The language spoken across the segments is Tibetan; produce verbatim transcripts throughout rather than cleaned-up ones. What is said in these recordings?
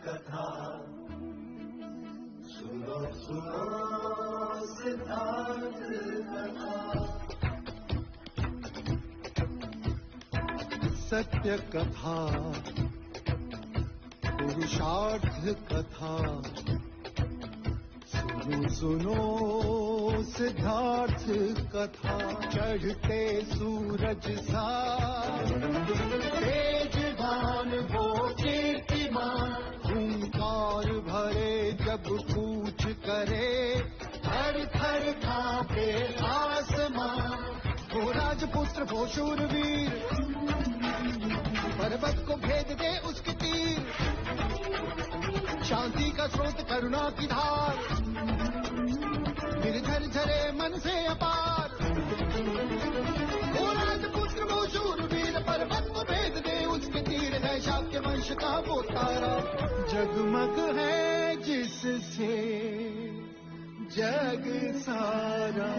कथा सुनो सुनो सिद्धार्थ कथा। सत्य कथा पुरुषार्थ कथा। सुनो सुनो सिद्धार्थ कथा। चढ़ते सूरज सा तेजवान वो कीर्तिमान। हुंकार भरे जब कूच करे थर थर कांपे आसमान। वो राजपुत्र वो शूरवीर पर्वत को भेद दे उसके तीर। शांति का स्रोत करुणा की धार निर्झर झरे मन से अपार। वो राजपुत्र वो शूरवीर पर्वत को भेद दे उसके तीर है शाक्य वंश का वो तारा। जगमग है जिससे जग सारा।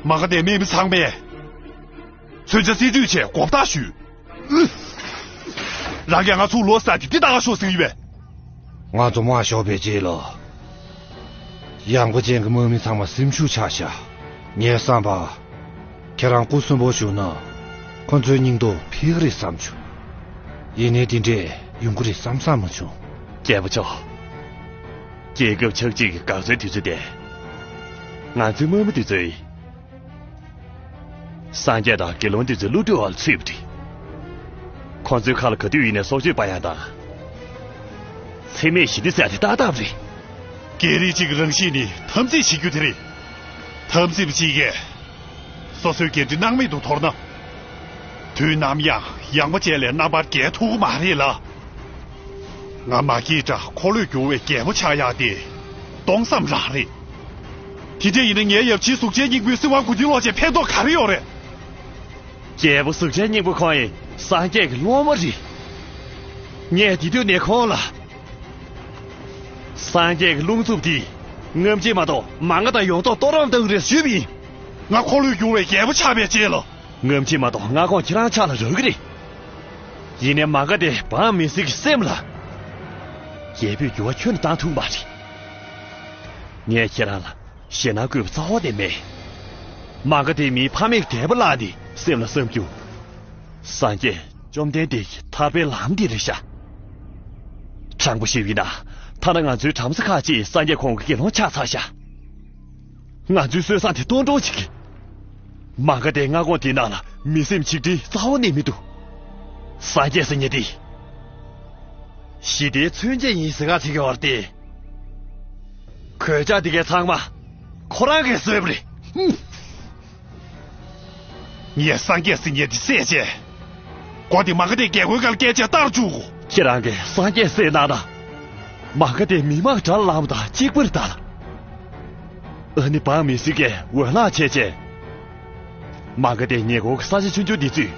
མ་ག་དེ་མེད་མི་ཚང་མས་མཚོན་ཆ་རྩིས་སྤྲོད་བྱས་མགོ་བཏགས་ཞུས། རང་གིས་ང་ཚོ་ལོ་གསར་དེ་འདི་ལྟ་ག་ཤོག་ཟེར་གྱི་ཡོད་པས། ང་ཚོ་མ་ཤོར་བའི་རྗེས་ལ། ཡངས་པ་ཅན་གྱི་དམག་མི་ཚང་མ་སེམས་ཤུགས་ཆག་ཤག་ངས་བསམ་པ། ཁྱེད་རང་སྐུ་གསོན་པོ་བཞུགས་ན། ཁོ་ཚོའི་སྙིང་སྟོབས་འཕེལ་གྱི་རེད་བསམ་བྱུང་། ཡིན་ནའི་འདི་འདྲས་ཡོང་གི་རེད་བསམ་བསམ་མ་བྱུང་། རྒྱལ་པོ་མཆོག་རྒྱལ་ཁབ་ཆགས་འཇིག་གི་འགག་རྩའི་དུས་ཚོད་དེ། ང་ཚོའི་དམག་མི་འདི་ཚོས། སངས་རྒྱས་དང་དགེ་སློང་འདི་ཚོའི་བསླུ་བྲིད་འོག་ལ་ཚུད་པ་རེད། ཁོང་ཚོའི་ཁ་ལ་ག་དུས་ཡིན་ནའི་སྲོག་གཅོད་པ་ཡང་དང་། འཚེ་མེད་ཞི་བདེ་ཟེར་དེ་ཏག་ཏག་རེད། སྐད་རིགས་གཅིག་གི་རང་གཤིས་ནི་འཐབ་འཛིང་བྱེད་རྒྱུ་དེ་རེད། འཐབ་འཛིང་པ་གཅིག་གིས་སོ་སོའི་འགན་འཁྲི་སྣང་མེད་དུ་དོར་ན། དུས་ནམ་ཡང་ཡངས་པ་ཅན་ལས་རྣམ་པར་རྒྱལ་ཐུབ་ཀྱི་མ་རེད་ལ། ང་མ་སྐྱེས་དགྲ་འཁོར་ལོས་སྒྱུར་བའི་རྒྱལ་པོ་ཆགས་ཡག་དེ་སྟོང་བསམ་རང་རེད། དེ་འདྲ་ཡིན་ན་ངའི་ཡབ་ཆེན་གཟུགས་ཅན་སྙིང་པོའི་སྲིད་དབང་མགོ་རྟིང་སློག་བྱས་ཕན་ཐོགས་ག་རེ་ཡོད་རེད། རྒྱལ་པོ་གཟུགས་ཅན་སྙིང་པོ་ཁོང་ཡིན་སངས་རྒྱས་ཀྱི་སློབ་མ་རེད། ངས་དེ་དུས་ནས་ཁོང་ལ། སངས་རྒྱས་ཀྱི་རླུང་འཚུབ་དེས་རྔམ་བརྗིད་མ་གཏོགས་མ་ང་དང་ཡོངས་རྫོགས་གཏོར་བརླག་བཏང་གི་རེད་ཞུས་པ་ཡིན། ང་འཁོར་ལོས་སྒྱུར་བའི་རྒྱལ་པོ་ཆགས་པའི་རྗེས་ལ། རྔམ་བརྗིད་མ་གཏོགས་ང་ཁོང་ཁྱེད་རང་ཕྱག་ལ་རག་གི་རེད། ཡིན་ནའི་མ་ག་དེ་འབངས་མི་སེར་གྱི་སེམས་ལ། རྒྱལ་པོས་འགྱུར་བ་ཁྱོན་ནས་བཏང་ཐུབ་མ་རེད། ངས་ཁྱེད་རང་ལ་ཞེད་སྣང་བསྐུལ་བ་རྩ་བ་ནས་མེད། མ་ག་དེ་མིའི་ཕ་མེས་ཀྱི་དད་པ་བརླག་ནས་སེམས་ལ་བསམ་རྒྱུ། སངས་རྒྱས་བཅོམ་ལྡན་འདས་ཀྱི་ཐར་པའི་ལམ་འདི་རེད་ཤག་དྲང་པོ་ཞིག་ཡིན་ན། ཐ་ན་ང་ཚོའི་བྲམ་ཟེ་ཁག་ཅིག་སངས་རྒྱས་ཁོང་གི་དགེ་སློང་ཆགས་ཚར་ཤག་ང་ཚོའི་སྲོལ་བཟང་དེ་གཏོར་འདྲོངས་བྱེད་ཀྱི། མ་ག་དེ་མངའ་ཁོངས་དེའི་ནང་ལ་མི་སེམས་ཆིག་སྒྲིལ་རྩ་བ་ནས་མི་འདུག་སངས་རྒྱས་ཟེར་མཁན་དེ། ཞི་བདེའི་མཚོན་ཆ་ཡིན་ཟེར་ཁ་ཐིག་གི་བར་ཏེ། གོད་ཆག་འདི་གའི་ཚང་མ་ཁོ་རང་གིས་བཟོས་པ་རེད། ངས་སངས་རྒྱས་ཟེར་མཁན་འདི་བསད་བྱས། མགོ་དེ་མ་ག་དེ་རྒྱལ་སྒོའི་ཁར་བསྐྱལ་བྱས་བཏང་བཅུག་གོ། ཁྱེད་རང་གིས་སངས་རྒྱས་བསད་གནང་ན། མ་ག་དེ་མི་དམངས་དགྲར་ལངས་པ་དང་གཅིག་པ་རེད་ད། ཨ་ནི་འབངས་མི་སེར་གྱིས་འོས་ལངས་བྱས་བྱས། མ་ག་དེ་ཉེ་འཁོར་གྱི་ས་ཆ་ཆུང་ཆུང་འདི་ཚོས་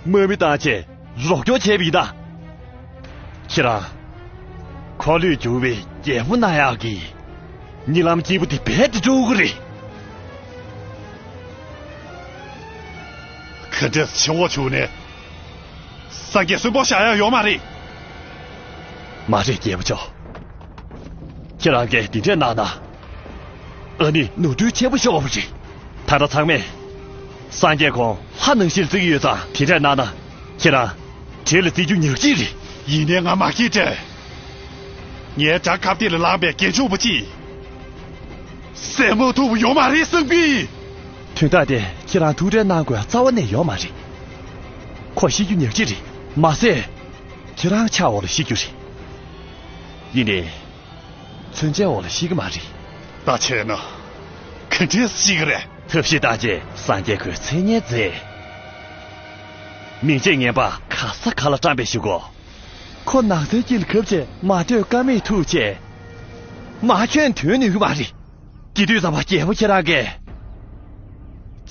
དམག་མི་བཏང་བྱས་རོགས་སྐྱོར་བྱས་པ་ཡིན་ད། ཁྱེད་རང་། འཁོར་ལོས་སྒྱུར་བའི་རྒྱལ་པོ་གནང་ཡག་གི་གཉིད་ལམ་སྐྱིད་པོ་དེ་རྦད་དེ་འགྲོ་གི་རེད། ག་འདྲས་བྱེད་དགོས་བྱུང་ནས། སངས་རྒྱས་གསོན་པོ་བཞག་ཡག་ཡོད་མ་རེད། མ་རེད་རྒྱལ་པོ་མཆོག་ཁྱེད་རང་གིས་འདི་འདྲས་གནང་ན། ཨ་ནི་ནོར་འཁྲུལ་ཆེན་པོ་ཤོར་བ་རེད། ད་ལྟ་ཚང་མས་སངས་རྒྱས་ཁོང་ལྷ་ནང་བཞིན་བརྩི་གི་ཡོད་ཙང་དེ་འདྲས་གནང་ན། ཁྱེད་རང་བྲེལ་ལ་བརྩི་རྒྱུ་ཉག་གཅིག་རེད། ཡིན་ནའི་ང་མ་སྐྱེས་དགྲ། ངའི་དགྲ་ཁ་གཏད་ལ་ལངས་པའི་རྒྱལ་མཆོག་པོ་ཅིག་བསད་མ་ཐུབ་པ་ཡོད་མ་རེད་སང་ཕི། དོན་དག་དེ་ཁྱེད་རང་ཐུགས་ཁྲལ་གནང་དགོས་རྩ་བ་ནས་ཡོད་མ་རེད། ཁོ་ཤི་རྒྱུ་ཉག་གཅིག་རེད། མ་ཟད། ཁྱེད་རང་ཆགས་འོག་ལ་ཤི་རྒྱུ་རེད། ཡིན་ནའི། མཚོན་ཆའི་འོག་ལ་ཤི་གི་མ་རེད། ད་བྱས་ན། ག་འདྲས་ཤི་གི་རེད། ཐབས་ཤེས་བཏང་རྗེས་སངས་རྒྱས་ཁོའི་མཚན་སྙན་མཛད། མིང་ཆད་ངན་པ་ག་ས་ག་ལ་བཀྲམ་པའི་ཞུ་གོ། ཁོ་ནགས་ཚལ་དཀྱིལ་ཁབ་ཆེ་མ་སྤྲོད་ཀ་མེད་ཐུག་ཆེ། མ་ཁྱོན་དོན་ནུས་ཀྱི་མ་རེད། དེ་དུས་ཙམ་པ་རྒྱལ་པོ་ཁྱེད་རང་གིས་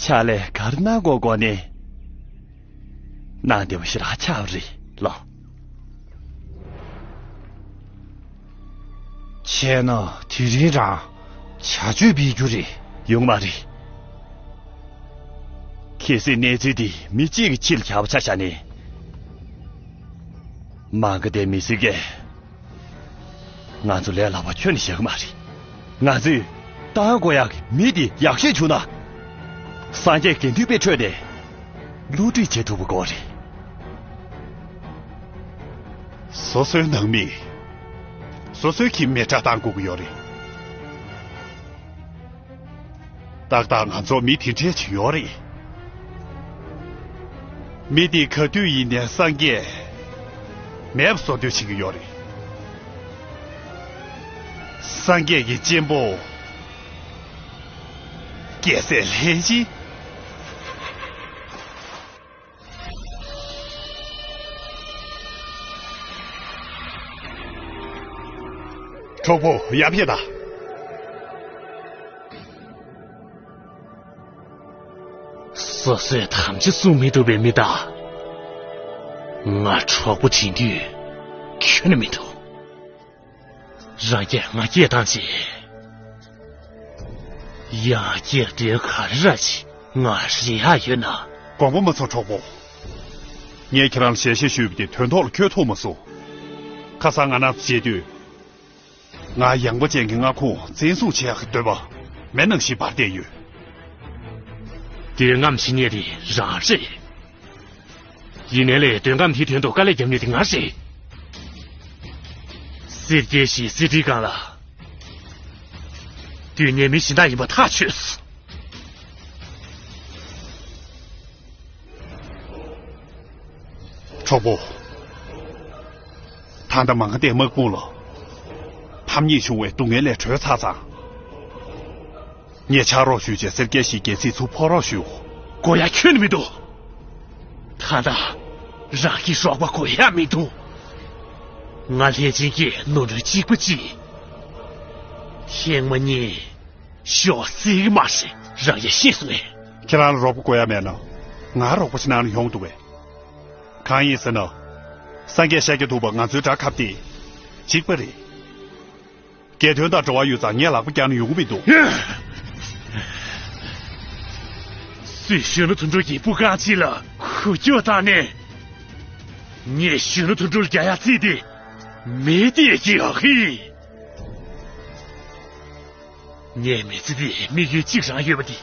ཕྱག་ལས་ག་རེ་གནང་དགོས་དགོས་ནི། གནང་བདེ་པོ་ཞེ་དྲག་ཆགས་པ་རེད་ལགས། བྱས་ན་དེ་རིང་རང་བྱ་སྤྱོད་སྤེལ་རྒྱུ་རེད། ཡོང་མ་རེད། གལ་སྲིད་གནས་ཚུལ་འདི་མི་གཅིག་གི་ཕྱིར་བྱ་བ་ཆ་བཞག་ནས། མང་གི་དེ་མི་སྲིད་ཀས། ང་ཚོ་ལས་སླ་པོ་ཁྱོན་ནས་བཞག་གི་མ་རེད། ང་ཚོས་བཏང་དགོས་ཡག་གི་མི་དེ་ཡག་ཤོས་བྱུང་ན། སངས་རྒྱས་དགེ་འདུན་པའི་ཁྲོད་དེ་བསླུ་བྲིད་བྱེད་ཐུབ་པ་དགོས་རེད། སོ་སོའི་ནང་མི། སོ་སོའི་ཁྱིམ་མི་དགྲ་བཏང་དགོས་ཀྱི་ཡོད་རེད། ཏག་ཏག་ང་ཚོ་མི་དེ་འདྲས་ཅིག་ཡོད་རེད། མི་དེ་ག་དུས་ཡིན་ནའི་སངས་རྒྱས་མེད་པ་བཟོ་འདོད་བྱེད་ཀྱི་ཡོད་རེད། སངས་རྒྱས་ཀྱི་གཅེན་པོ་རྒྱལ་སྲས་ལྷས་སྦྱིན། གྲོགས་པོ་ཡར་ཕེབས་དང་། སོ་སོས་དམ་བཅའ་སྲུང་མི་ཐུབ་པའི་མི་དང་། ང་གྲོགས་པོ་དྲན་དུས་ཁྱོན་ནས་མི་འདུག། རང་གིས་ང་སྐད་བཏང་བྱས། ཡང་སྐད་འདྲེ་ག་རེ་ར་ཅིག་ང་རེ་ཡག་ཡོད་ན། དགོངས་པ་མ་ཚོམས་གྲོགས་པོ། ངས་ཁྱེད་རང་ལ་ཞལ་བཞེས་ཞུས་པ་དེ་དོན་ཐོག་ལ་འཁྱོལ་ཐུབ་མ་སོང་། ཁ་སང་ང་རང་ཚོ་མཇལ་དུས། ང་ཡངས་པ་ཅན་གྱི་མངའ་ཁོངས་བཙན་བཟུང་བྱེད་ཡག་གི་འདོད་པ་མེ་ནང་བཞིན་འབར་བསྡད་ཡོད། དེ་རྔམ་བྱེད་མཁན་དེ་རང་རེད། ཡིན་ནའི་ལས་དོན་ཁམས་དེའི་དོན་དུ་དཀའ་ལས་རྒྱབ་མཁན་དེ་ང་རེད། སེར་སྐྱའི་ཞིག་སེར་ཁྲིའི་སྒང་ལ། དུས་ངན་མི་གཞན་དག་ཡིན་པ་ཐག་ཆོད་སོང་། གྲོགས་པོ། ད་ལྟ་མ་ག་དྷའི་དམག་དཔུང་ལ། ཕམ་ཉེས་བྱུང་བའི་སྡུག་བསྔལ་ལས་གྲོལ་ཚར་ཙང་། ངས་ཕྱག་རོགས་ཞུས་བྱས་སེར་སྐྱའི་ཞིག་རྒྱལ་སྲིད་ཚུར་ཕོག་རོགས་ཞུ། དགོས་ཡ་ཁྱོན་ནས་མི་འདུག། ད་ལྟ་རང་གི་རོགས་པ་དགོས་ཡ་མི་འདུག། ང་ལྷས་སྦྱིན་གྱིས་ནོར་འཁྲུལ་གཅིག་པ་གཅིག། ཐེངས་མ་གཉིས་ཤོག་སྲིད་མ་རེད། རང་ཡང་ཤེས་སོང་ངས། ཁྱེད་རང་ལ་རོགས་པ་དགོས་ཡ་མེད་ན། ང་རོགས་པ་ཅིག་གནང་ན་ཡོང་འདུག་པས། གང་ཡིན་ཟེར་ན། སངས་རྒྱས་ཤཱཀྱ་ཐུབ་པ་ང་ཚོའི་དགྲ་ཁ་གཏད་གཅིག་པ་རེད། རྒྱལ་དོན་དང་འབྲེལ་བ་ཡོད་ཙང་ངས་ལག་པ་བརྐྱངས་ན་ཡོང་གི་མི་འདུག། སུས་གཞོན་ནུ་དོན་གྲུབ་ཀྱི་སྤུ་རྐང་གཅིག་ལ་འགུལ་སྐྱོད་བཏང་ནས། ངས་གཞོན་ནུ་དོན་གྲུབ་རྒྱག་ཡ་རྩིས་ཏེ་མེད་དེ་ཀྱི་ཨ་ཧི། ངའི་མི་ཚེ་འདི་དམིགས་ཡུལ་གཅིག་རང་ཡོད་པ་འདི།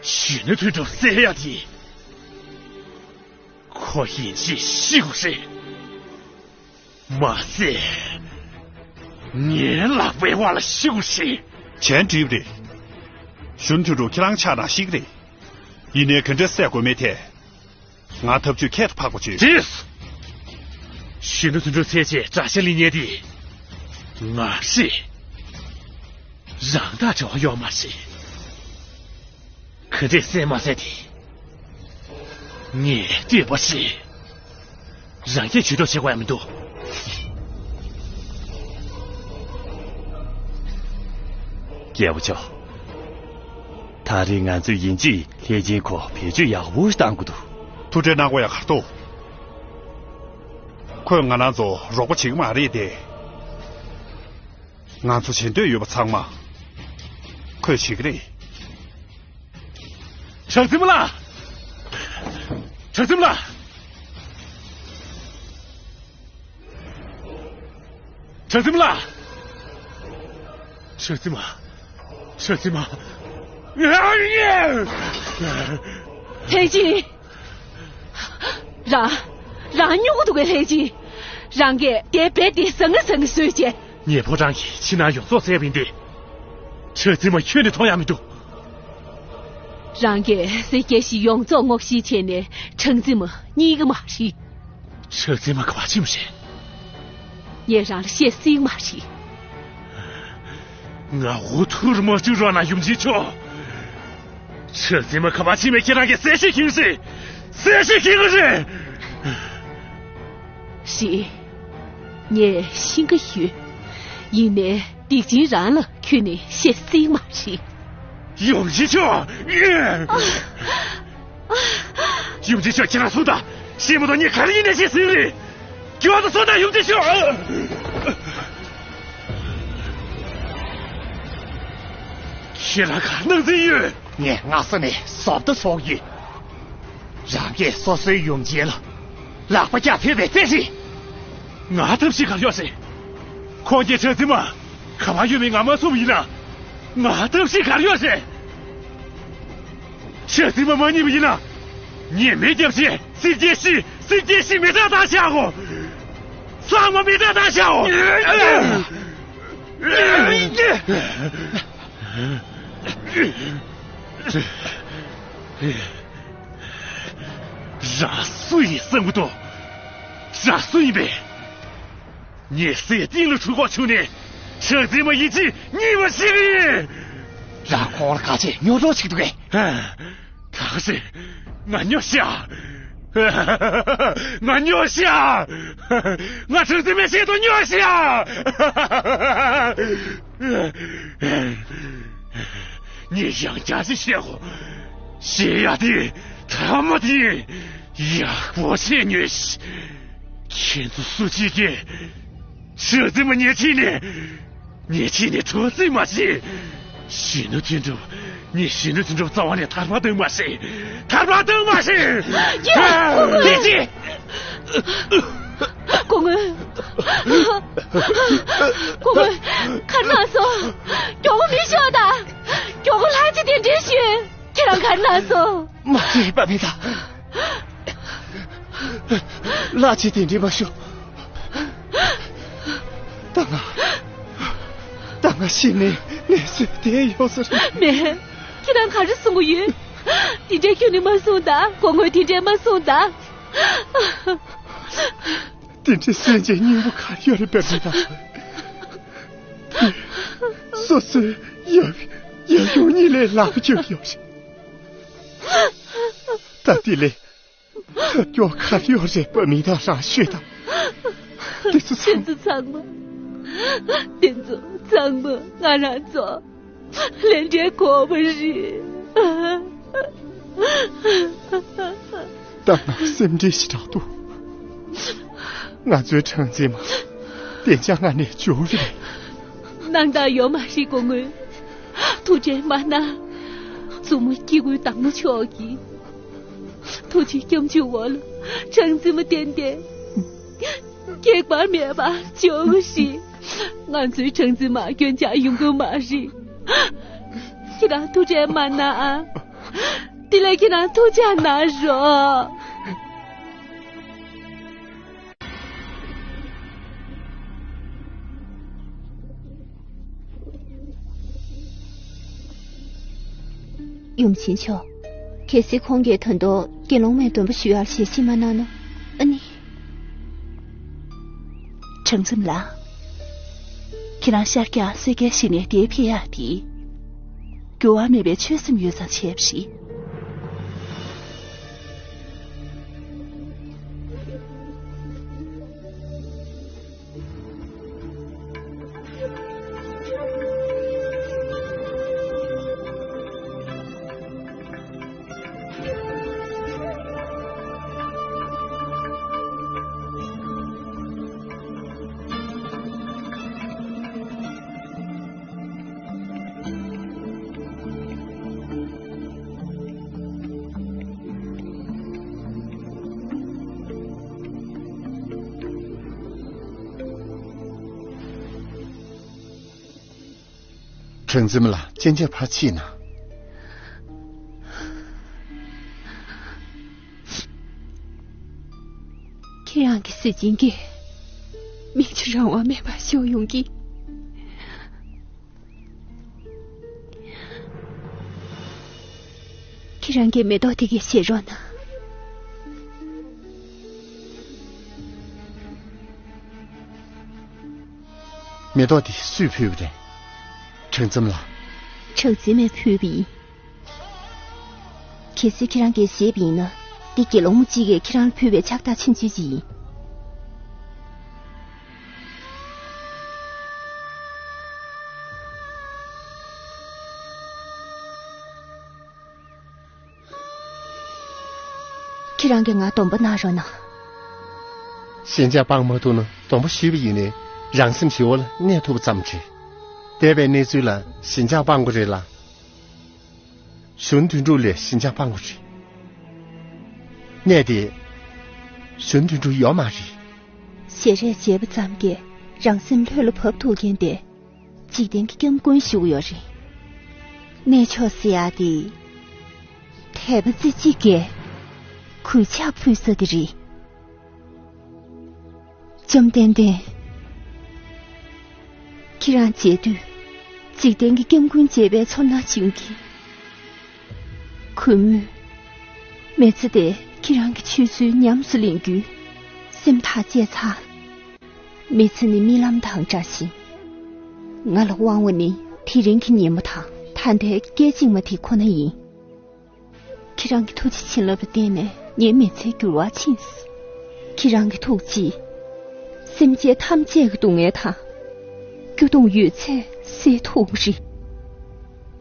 གཞོན་ནུ་དོན་གྲུབ་བསད་ཡ་དེ། ཁོ་ཡིན་ཕྱིན་ཤི་དགོས་རེད། མ་ཟད། ངའི་ལག་པའི་བར་ལ་ཤི་དགོས་རེད། གཞན་འགྲིག་རེད། གཞོན་ནུ་དོན་གྲུབ་ཁྱེད་རང་ཆགས་ན་ཤི་གི་རེད། ཡིན་ནའི་ག་འདྲ་བསད་དགོས་མེད་ཐད། ང་ཐབས་ཇུས་ཁྱད་དུ་འཕགས་པ་བྱོས། རེད། གཞོན་ནུ་དོན་གྲུབ་བསད་བྱས་དགྲ་ཤ་ལེན་མཁན་དེ་ང་རེད། རང་དང་འབྲེལ་བ་ཡོད་མ་རེད། ག་འདྲས་བསད་མ་བསད་དེ་ངས་ལྟོས་པ་རེད། རང་སྐད་ཇུས་གཏོགས་བྱེད་དགོས་ཡ་མི་འདུག། རྒྱལ་པོ་མཆོག། ད་རེས་ང་ཚོས་ཡིན་གཅིག་ལྷས་སྦྱིན་ཁོ་བེད་སྤྱོད་ཡག་པོ་ཞིག་བཏང་གི་འདུག། ཐུགས་ཁྲལ་གནང་དགོས་ཡག་ག་རེ་འདུག། ཁོས་ང་རང་ཚོ་རོགས་པ་བྱེད་ཀྱི་མ་རེད་དེ། ང་ཚོ་བྱེད་འདོད་ཡོད་པ་ཚང་མ་ཁོས་བྱེད་ཀྱི་རེད། གྲགས་འཛིན་མ་ལགས། གྲགས་འཛིན་མ་ལགས། གྲགས་འཛིན་མ་ལགས། གྲགས་འཛིན་མ། གྲགས་འཛིན་མ། ལྷས་སྦྱིན། རང་། རང་སྨྱོ་གི་འདུག་གས་ལྷས་སྦྱིན། རང་གིས་དེ་རྦད་དེ་ཟང་ངེ་ཟིང་ངེ་བཟོས་བྱས། ངས་ཕོ་བྲང་གི་ཕྱི་ནང་ཡོངས་རྫོགས་བཙལ་བ་ཡིན་ཏེ། གྲགས་འཛིན་མ་ཁྱོན་ནས་མཐོང་ཡ་མི་འདུག། རང་གིས་སེར་སྐྱའི་གཞིས་ཡོངས་རྫོགས་སྔོག་བཤེར་བྱས་ནའི་གྲགས་འཛིན་མ་རྙེད་ཀྱི་མ་རེད། གྲགས་འཛིན་མ་ག་པར་ཕྱིན་པ་རེད། ངས་རང་ལ་བཤད་སྲིད་མ་རེད། ང་འུ་ཐུག་མ་བཅུག་རོགས་གནང་ཡུམ་ཆེན་མཆོག། གྲགས་འཛིན་མ་ག་པར་ཕྱིན་པ་ཁྱེད་རང་གིས་གསལ་བཤད་ཤེས་ཀྱི་རེད། གསལ་བཤད་ཤེས་ཀྱི་རེད། རེད། ངས་ཤེས་ཀྱི་ཡོད། ཡིན་ནའི་སྡིག་ཅན་རང་ལ་ཁྱོད་ནི་བཤད་སྲིད་མ་རེད། ཡུམ་ཆེན་མཆོག་ཡུམ་ཆེན་མཆོག་ཁྱེད་རང་སུ་དང་ཤེས་མ་གཏོགས་ངས་ག་རེ་ཡིན་ནའི་བཤད་སྲིད་རེད། ཁྱོད་ཚོ་སོང་དང་ཡུམ་ཆེན་མཆོག་ཁྱེད་རང་ག་རེ་གནང་རྩིས་ཡོད། ངས་སྔ་ས་ནས་ཟབ་ཏུ་སོགས་ཡོད། རང་གིས་སོ་སོའི་ཡུམ་ཆེན་ལ་ལག་པ་བརྐྱངས་ཕེབས་པའི་རྩིས་རེད། ང་ཐབས་ཤེས་ག་རེ་ཡོད་རེད། ཁོང་གིས་ཁྲག་འཛིན་མ་ག་པར་ཡོད་མེད་ང་མ་གསུངས་པ་ཡིན་ན། ང་ཐབས་ཤེས་ག་རེ་ཡོད་རེད། ཁྲག་འཛིན་མ་མ་རྙེད་པ་ཡིན་ན། ཉེས་མེད་སྐྱབས་ཆེན་སྲིད་རྒྱལ་ཤི་སྲིད་རྒྱལ་ཤི་མི་ཐག་ཐག་བཞག་གོ། ཚང་མ་མི་ཐག་ཐག་བཞག་གོ། རང་སུ་ཡིན་བསམ་གི་འདུག་རང་སུ་ཡིན་པས། ངས་སའི་གཏིང་ལ་འཁྲུག་པ་བྱུང་ནས་ཁྲག་འཛིན་མ་ཡིན་གཅིག་རྙེད་པ་ཞིག་ཡིན། རང་ཁོང་ལ་ག་ཚད་རྙོག་དྲ་ཆེ་གི་འདུག་གས། གང་ཟེར། ང་སྨྱོ་ཤག་ང་སྨྱོ་ཤག་ང་ཁྲག་འཛིན་མའི་ཆེད་དུ་སྨྱོ་ཤག་ངས་ཡང་བསྐྱར་ཞིག་བཤད་གོ། བཤད་ཡ་དེ་ཐ་མ་དེ་ཡག་པོ་བཤད་ཉོས་ཤིག་ཁྱེད་ཚོ་སུ་གཅིག་གིས་ཁྲག་འཛིན་མ་ཉེས་ཆད་ནས། ཉེས་ཆད་ནས་འཕྲོག་རྩིས་མ་བྱེད། གཞོན་ནུ་དོན་གྲུབ། ངས་གཞོན་ནུ་དོན་གྲུབ་རྩ་བ་ནས་ཐར་པ་གཏོང་མ་ཤེས། ཐར་པ་གཏོང་མ་ཤེས། ཡ། ལས་བྱེད། སྐུ་ངོ། སྐུ་ངོ། ག་རེ་གནང་སོང་། མགྱོགས་པོ་མེ་ཤོག་དང་། མགྱོགས་པོ་ལྷ་རྗེ་གདན་འདྲེན་ཞུས། ཁྱེད་རང་ག་རེ་གནང་སོང་། མ་རེད་པ་མི་ད། ལྷ་རྗེ་གདན་འདྲེན་མ་ཞུ། ད་ང་། ད་ང་ཤི་ནས་ནས་སུ་བསྡད་ཡོད་ས་རེད། མེད། ཁྱེད་རང་ག་རེ་གསུང་གི་ཡོད། དེ་འདྲའི་ཁྱོད་ནི་མ་གསུང་ད། སྐུ་ངོ་དེ་འདྲའི་མ་གསུང་ད། དེ་འདྲའི་སེམས་ཅན་སྙིང་པོ་ག་རེ་ཡོད་རེད་པས་མི་ད། སོ་སོའི་ཡབ་ཡབ་ཡུམ་གཉིས་ལས་ལག་པ་བཅོལ་ཡོད་རེད། ད་དེ་ལས། ཐབས་སྐྱོ་ག་རེ་ཡོད་རེད་པ་མི་ད་རང་ཤོད་དང་། དེ་ཚོ་ཚང་། དེ་ཚོ་ཚང་མ། དེ་ཚོ་ཚང་མ་ང་རང་ཚོ་ལས་འབྲས་གོ་བ་རེད། ད་ང་སེམས་ཁྲལ་ཞེ་དྲག་འདུག་ང་ཚོའི་ཁྲག་འཛིན་མ་བདེ་འཇགས་ངང་ནས་འབྱོར་གྱི་རེད། སྣང་དག་ཡོད་མ་རེད་སྐུ་ངོ། ཐུགས་ཁྲལ་མ་གནང་། མཛུབ་མོ་སྐྱེ་དགུའི་བདག་མོ་མཆོག་གིས། ཐུགས་རྗེ་སྐྱབས་འཇུག་འོག་ལ་ཁྲག་འཛིན་མ་བསྟེན་ཏེ། ཁྱད་པར་མེད་པ་འཇོག་གི་ཞིག་ང་ཚོའི་ཁྲག་འཛིན་མ་སྐྱོན་ཆག་ཡོང་གི་མ་རེད། ཁྱེད་རང་ཐུགས་ཁྲལ་མ་གནང་ཨ། དེ་ལས་ཁྱེད་རང་ཐུགས་ཆག་གནང་རོགས། ཡུམ་ཆེན་མཆོག་གལ་སྲིད་ཁོང་གིས་ད་དུང་དགེ་སློང་མའི་སྡོམ་པ་ཞུ་ཡག་ཞལ་བཞེས་མ་གནང་ན། ཨ་ནི། ཁྲང་ཙུམ་ལགས། ཁྱེད་རང་ཤར་རྒྱག་སེར་སྐྱའི་ཞི་གནས་དེར་ཕེབས་ཡག་དེ། འགྱུར་བ་མེད་པའི་ཆོད་སེམས་ཡོད་ཙང་བྱས་པ་རེད། ཁྲང་ཙུམ་ལགས་སྤྱན་ཆབ་ཕར་ཕྱིས་ན། ཁྱེད་རང་གི་གཟི་བྱིན་གྱིས་མིག་ཆུ་རང་དབང་མེད་པར་ཤོར་ཡོང་གི། ཁྱེད་རང་གིས་མེ་ཏོག་དེ་གའི་བཞེས་རོགས་གནང་། མེ་ཏོག་དེ་སུས་ཕུལ་བ་རེད། ཁྲང་ཙུམ་ལགས། ཁྲང་ཙུམ་མས་ཕུལ་བ་ཡིན། གལ་སྲིད་ཁྱེད་རང་གིས་བཞེས་པ་ཡིན་ན། འདི་དགེ་སློང་མོ་གཅིག་གིས་ཁྱེད་རང་ལ་ཕུལ་བའི་ཕྱག་རྟགས་ཆུང་ཆུང་ཅིག་ཡིན། ཁྱེད་རང་གིས་ང་སྡོམ་པ་གནང་རོགས་གནང་། ཞེན་ཆགས་སྤང་མ་ཐུབ་ན་སྡོམ་པ་ཞུས་པ་ཡིན་ནའི་རང་སེམས་ཞི་བ་ལ་གནས་ཐུབ་པ་ཙམ་རེད། འདས་པའི་གནས་ཚུལ་ལ་ཞེན་ཆགས་སྤང་དགོས་རེད་ལ། གཞོན་དོན་གྲུབ་ལས་ཞེན་ཆགས་སྤང་དགོས་རེད། གནས་དེ་གཞོན་དོན་གྲུབ་ཡོད་མ་རེད། ཞལ་རས་མཇལ་བ་ཙམ་གྱིས་རང་སེམས་ལྷོད་ལ་བབས་ཐུབ་མཁན་དེ། འཇིག་རྟེན་གྱི་སྐྱབས་མགོན་ཞིག་ཡོད་རེད། གནས་མཆོག་ཟེར་ཡག་དེ། དད་པ་རྩེ་གཅིག་གིས་གུས་ཕྱག་ཕུལ་ས་དེ་རེད། བཅོམ་ལྡན་འདས། ཁྱེད་རང་མཇལ་དུས། འཇིག་རྟེན་གྱི་སྐྱབས་མགོན་མཇལ་བའི་ཚོར་སྣང་བྱུང་གི། གུས་མོས། མི་ཚེ་འདིར་ཁྱེད་རང་གི་ཆོས་ཚུལ་ཉམས་སུ་ལེན་རྒྱུའི་སེམས་ཐག་བཅད་ཚར། མི་ཚེ་ནི་རྨི་ལམ་དང་འདྲ་ཞིང་། ང་ལ་དབང་བ་ནི་དེ་རིང་གི་ཉིན་མོ་དང་ད་ལྟའི་སྐད་ཅིག་མ་དེ་ཁོ་ན་ཡིན། ཁྱེད་རང་གི་ཐུགས་རྗེ་བྱིན་རླབས་ལ་བརྟེན་ནས་ངའི་མི་ཚེའི་འགྱུར་བ་ཕྱིན་སོང་། ཁྱེད་རང་གི་ཐུགས་རྗེས་སེམས་ཅན་ཐམས་ཅད་ཀྱི་སྡུག་བསྔལ་དང་སྐྱོ་གདུང་ཡོད་ཚད་སེལ་ཐུབ་པ་རེད།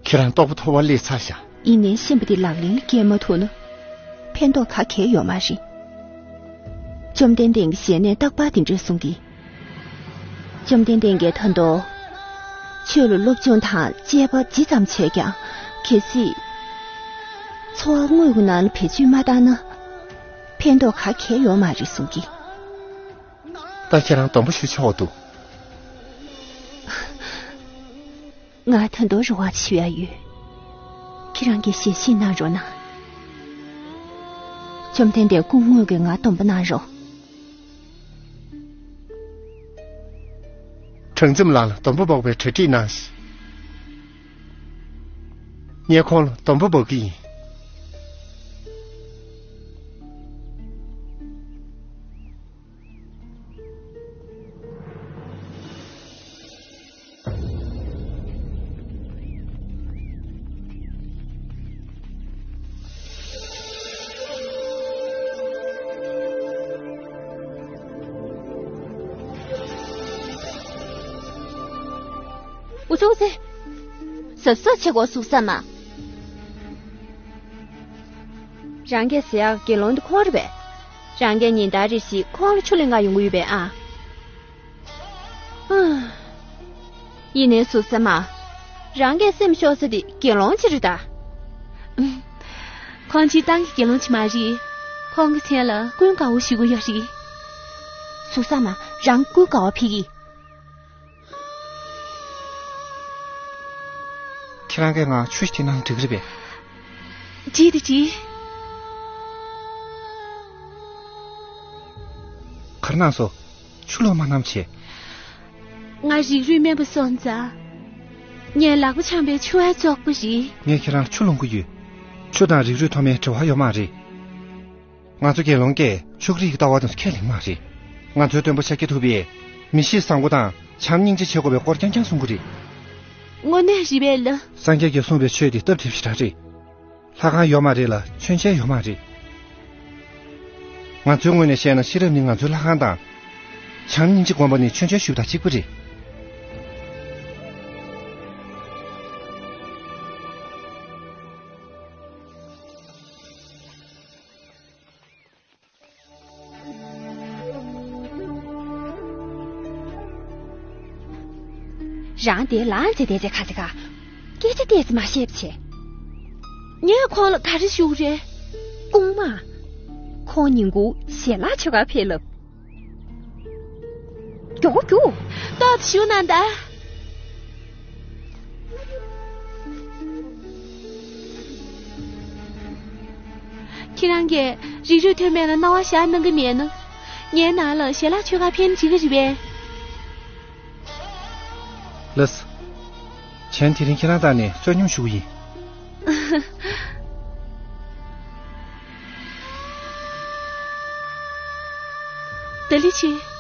ཁྱེད་རང་རྟོགས་པ་མཐོ་བ་སླེབས་ཚར་ཤག་ཡིན་ནའི་ཤན་པ་དེ་ལག་ལེན་ལ་བཀལ་མ་ཐུབ་ན་ཕན་ཐོགས་ག་གེ་ཡོད་མ་རེད། བཅོམ་ལྡན་འདས་ཀྱི་ཞལ་ནས་རྟག་པར་དེ་འདྲ་གསུང་གི། བཅོམ་ལྡན་འདས་ཀྱིས་ད་དུང་ཆོས་ལ་སློབ་སྦྱོང་དང་དཔྱད་པ་ཇི་ཙམ་བྱས་ཀྱང་གལ་སྲིད་འཚོ་བ་དངོས་ཀྱི་ནང་ལ་བེད་སྤྱོད་མ་བཏང་ན་ཕན་ཐོགས་ག་གེ་ཡོད་མ་རེད་གསུང་གི། ད་ཁྱེད་རང་སྡོམ་པ་ཞུ་ཆོག་འདུག་ང་ད་དུང་རེ་བ་ཞུ་ཡ་ཡོད། ཁྱེད་རང་གིས་ཞལ་བཞེས་གནང་རོགས་གནང་། བཅོམ་ལྡན་འདས་སྐུ་དངོས་ཀྱིས་ང་སྡོམ་པ་གནང་རོགས། གྲངས་འཛོམས་ལགས་ལ་སྡོམ་པ་འབོག་པའི་གྲ་སྒྲིག་གནང་ཞིག་ངས་ཁོང་ལ་སྡོམ་པ་འབོག་གི་ཡིན། འུ་ཚོ་ཚེ། གཟབ་གཟབ་བྱེད་དགོས་གཟུགས་ས་མ། རང་གིས་ཟེར་ཡག་དགེ་སློང་དེ་ཁོང་རེད་པས། རང་གིས་ཉིན་ལྟར་རེ་བཞིན་ཁོང་ལ་ཆུ་ལེན་ག་ཡོང་གི་ཡོད་པས་ཨ། ཡིན་ནའི་གཟུགས་ས་མ། རང་གི་སེམས་ཤོར་ས་དེ་དགེ་སློང་ཅིག་རེད་ད། ཁོང་སྤྱིར་བཏང་གི་དགེ་སློང་ཅིག་མ་རེད། ཁོང་གི་མཚན་ལ་ཀུན་དགའ་བོ་ཞུ་གི་ཡོད་རེད། གཟུགས་ས་མ་རང་ཀུན་དགའ་བོ་ཕེབས་ཀྱི། ཁྱེད་རང་གིས་ང་ཆུ་ཞིག་སྟེར་ན་འགྲིག་གི་རེད་པས། འགྲིག་དེ་འགྲིག་ག་རེ་གནང་སོང་། ཆུ་ལོག་མ་གནང་བྱས། ང་རིགས་རུས་དམན་པ་སོང་ཙང་། ངས་ལག་པ་འཆང་པའི་ཆུ་བར་བཙོག་པ་རེད། ངས་ཁྱེད་རང་ལ་ཆུ་སློང་གི་ཡོད། ཆུ་དང་རིགས་རུས་མཐོ་དམན་འབྲེལ་བ་ཡོད་མ་རེད། ང་ཚོ་དགེ་སློང་གིས་ཕྱུགས་རིགས་ཀྱི་ལྟ་བ་དེ་ཚོ་ཁས་ལེན་མ་རེད། ང་ཚོའི་སྟོན་པ་ཤཱཀྱ་ཐུབ་པས་མི་གཤིས་བཟང་པོ་དང་བྱམས་སྙིང་རྗེ་བྱེད་དགོས་པའི་སྐོར་རྐྱང་རྐྱང་གསུང་གི་རེད། དངོས་གནས་རེད་པས་ལགས། སངས་རྒྱས་ཀྱིས་གསུངས་པའི་ཆོས་དེ་སྟབས་བདེ་ཞེ་དྲག་རེད། ལྷ་ཁང་ཡོད་མ་རེད་ལ་མཆོད་མཇལ་ཡོད་མ་རེད། ང་ཚོའི་ངོས་ནས་བཤད་ན་ཤེས་རབ་ནི་ང་ཚོའི་ལྷ་ཁང་དང་། བྱམས་སྙིང་རྗེ་སྒོམ་པ་ནི་མཆོད་མཇལ་ཞུ་བ་དང་གཅིག་པ་རེད། རང་དེ་ལངས་ཚེ་དེ་ཚེ་ཁ་ཚེ་ཁ། སྐད་ཆ་ཏོག་ཙམ་མ་བཤད་པ་བྱས། ངས་ཁོང་ལ་ག་རེ་ཞུ་རེད། རྐུན་མ། ཁོང་ཉིན་གུང་ཞལ་ལག་མཆོད་གར་ཕེབས་ལབ། མགྱོགས་པོ་རྒྱུགས། ཏོག་ཙམ་བཞུགས་གནང་དང་། ཁྱེད་རང་གིས་རིགས་རུས་མཐོ་དམན་ལ་སྣང་བ་བཞག་གནང་གི་མེད་ན། ངའི་ནང་ལ་ཞལ་ལག་མཆོད་གར་ཕེབས་ན་འགྲིག་གི་རེད་པས། ལགས་སོ། གཞན་དེ་རིང་ཁྱེད་རང་བཏང་ནས་བསོད་སྙོམས་ཞུ་གི་ཡིན། ད་ལི་ཆི།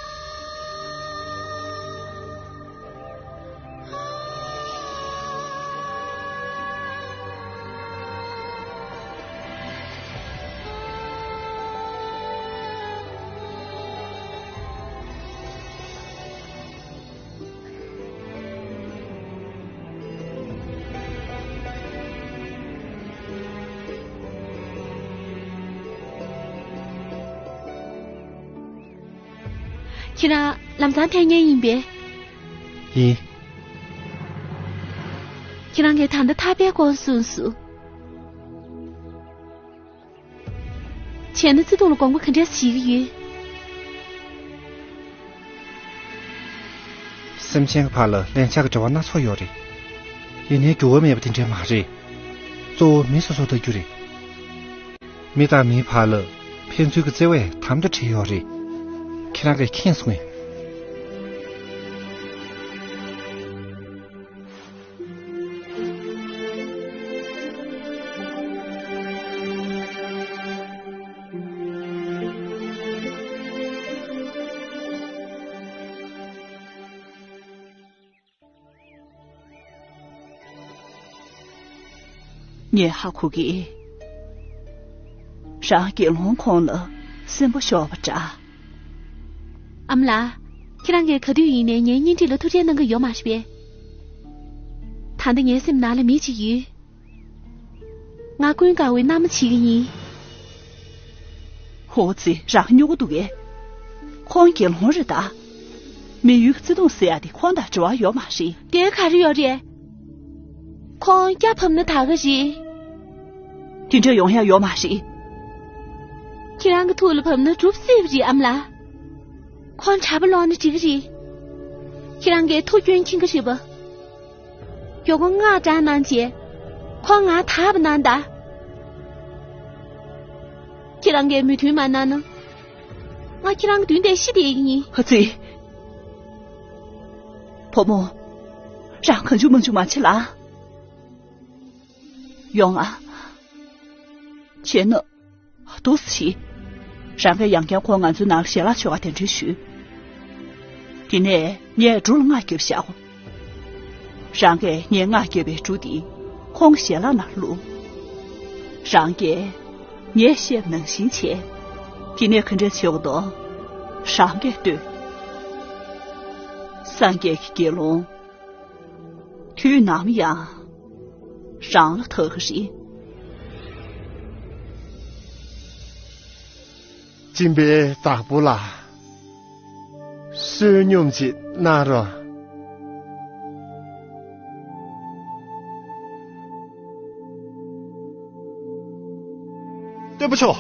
ཁྱེད་རང་ལམ་སང་ཐོན་མཁན་ཡིན་པས། ཡིན། ཁྱེད་རང་གིས་ད་ལྟ་ཐར་པའི་སྐོར་གསུངས་སོང་། བྱས་ན་བརྩེ་དུང་ལ་དགོངས་པ་ག་འདྲས་བཞེས་ཀྱི་ཡོད། སེམས་ཅན་གྱི་བར་ལ་ལན་ཆགས་ཀྱི་འབྲེལ་བ་སྣ་ཚོགས་ཡོད་རེད། ཡིན་ནའི་འགྱུར་བ་མེད་པ་དེ་འདྲས་མ་རེད། གཙོ་བོ་མི་སོ་སོ་ལྟ་རྒྱུ་རེད། མི་དང་མིའི་བར་ལ་ཕན་ཚུན་གྱི་བརྩེ་བས་དམ་དུ་བསྒྲིལ་ཡོད་རེད། ཁྱེད་རང་གིས་མཁྱེན་སོང་ངས། ངས་ཧ་གོ་གི། རང་དགེ་སློང་ཁོང་ལ་སེམས་པ་ཤོར་བ་འདྲ། ཨ་མ་ལགས། ཁྱེད་རང་གིས་ག་དུས་ཡིན་ནའི་ངའི་གཉེན་སྒྲིག་ལ་ཐུགས་ཁྲལ་གནང་གི་ཡོད་མ་རེད་པས། ད་ལྟ་ངའི་སེམས་ནང་ལ་མི་གཅིག་ཡོད། ང་ཀུན་དགའ་བོའི་མནའ་མ་བྱེད་ཀྱི་ཡིན། ཧོ་ཙི། རང་སྨྱོ་གི་འདུག་གས། ཁོང་དགེ་སློང་རེད་ད། མི་ཡུལ་གྱི་བརྩེ་དུང་ཟེར་ཡ་དེ་ཁོང་དང་འབྲེལ་བ་ཡོད་མ་རེད། དེ་ག་རེ་ཡོད་རེད། ཁོང་སྐྱ་བབས་ན་དགའ་གི་རེད། དེ་འདྲ་ཡོང་ཡ་ཡོད་མ་རེད། ཁྱེད་རང་གི་ཐུགས་ལ་བབས་ན་འགྲུབ་སྲིད་པ་རེད་ཨ་མ་ལགས། ཁོང་གྲྭ་པ་ལོག་ན་འགྲིག་གི་རེད། ཁྱེད་རང་གིས་ཐུགས་སྐྱོན་མཁྱེན་གི་རེད་པ། མགྱོགས་པོ་སྔགས་བགྲང་གནང་རྗེས། ཁོང་ང་ཐར་པ་གནང་དང་། ཁྱེད་རང་གིས་མོས་མཐུན་མ་གནང་ན། ང་ཁྱེད་རང་གི་མདུན་དེར་ཤི་བསྡད་ཀྱི་ཡིན། ཧ་ཙི། བུ་མོ། རང་གང་བྱུང་མང་བྱུང་མ་བྱེད་ལ། ཡོང་ང་། བྱས་ན། འདུག་སེ་བྱེད། རང་གིས་ཡང་བསྐྱར་ཁོང་ང་ཚོའི་ནང་ལ་ཞལ་ལག་མཆོད་ག་གདན་འདྲེན་ཞུས། དེ་ནས་ངས་གྲུ་ལ་སྔགས་བརྒྱབ་བཞག་གོ། རང་གིས་ངས་སྔགས་བརྒྱབ་པའི་གྲུ་དེ་ཁོང་གི་ཞལ་ལག་ནང་བླུགས། རང་གིས་ངས་བཤད་པ་ནང་བཞིན་བྱས། དེ་ནས་ག་འདྲས་བྱེད་དགོས་འདུག་རང་གིས་ལྟོས། སངས་རྒྱས་ཀྱི་དགེ་སློང་། དུས་ནམ་ཡང་རང་ལ་ཐུག་གི་རེད། སྦྱིན་པའི་བདག་པོ་ལ་བསོད་སྙོམས་ཅིག་གནང་རོགས། སྟོན་པ་མཆོག་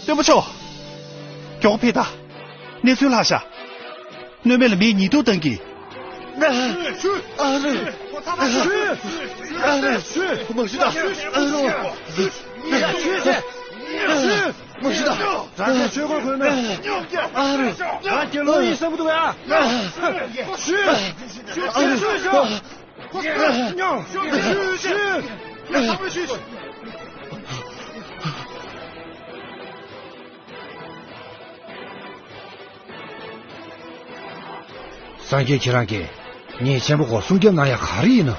སྟོན་པ་མཆོག་མགྱོགས་ཕེབས་དང་། གནས་ཚུལ་ལྷག་ཤག་གནོད་མེད་ལ་མིས་ཉེས་འཛུགས་བཏང་གི། ཨ་རོ། ཨ་རོ། ཨ་རོ། མ་ཤི་ད། ཨ་རོ། མ་ཤི་ད། རང་ཚོའི་ཆོས་གོས་གོན་ནས། ཨ་རོ། ང་དགེ་སློང་ཡིན་བསམ་གི་འདུག་གས། ཨ་རོ། སངས་རྒྱས་ཁྱེད་རང་གིས་ཉེས་ཆེན་པོ་ཁོ་སྲུང་སྐྱོབ་གནང་ཡ་ག་རེ་ཡིན་ནམ།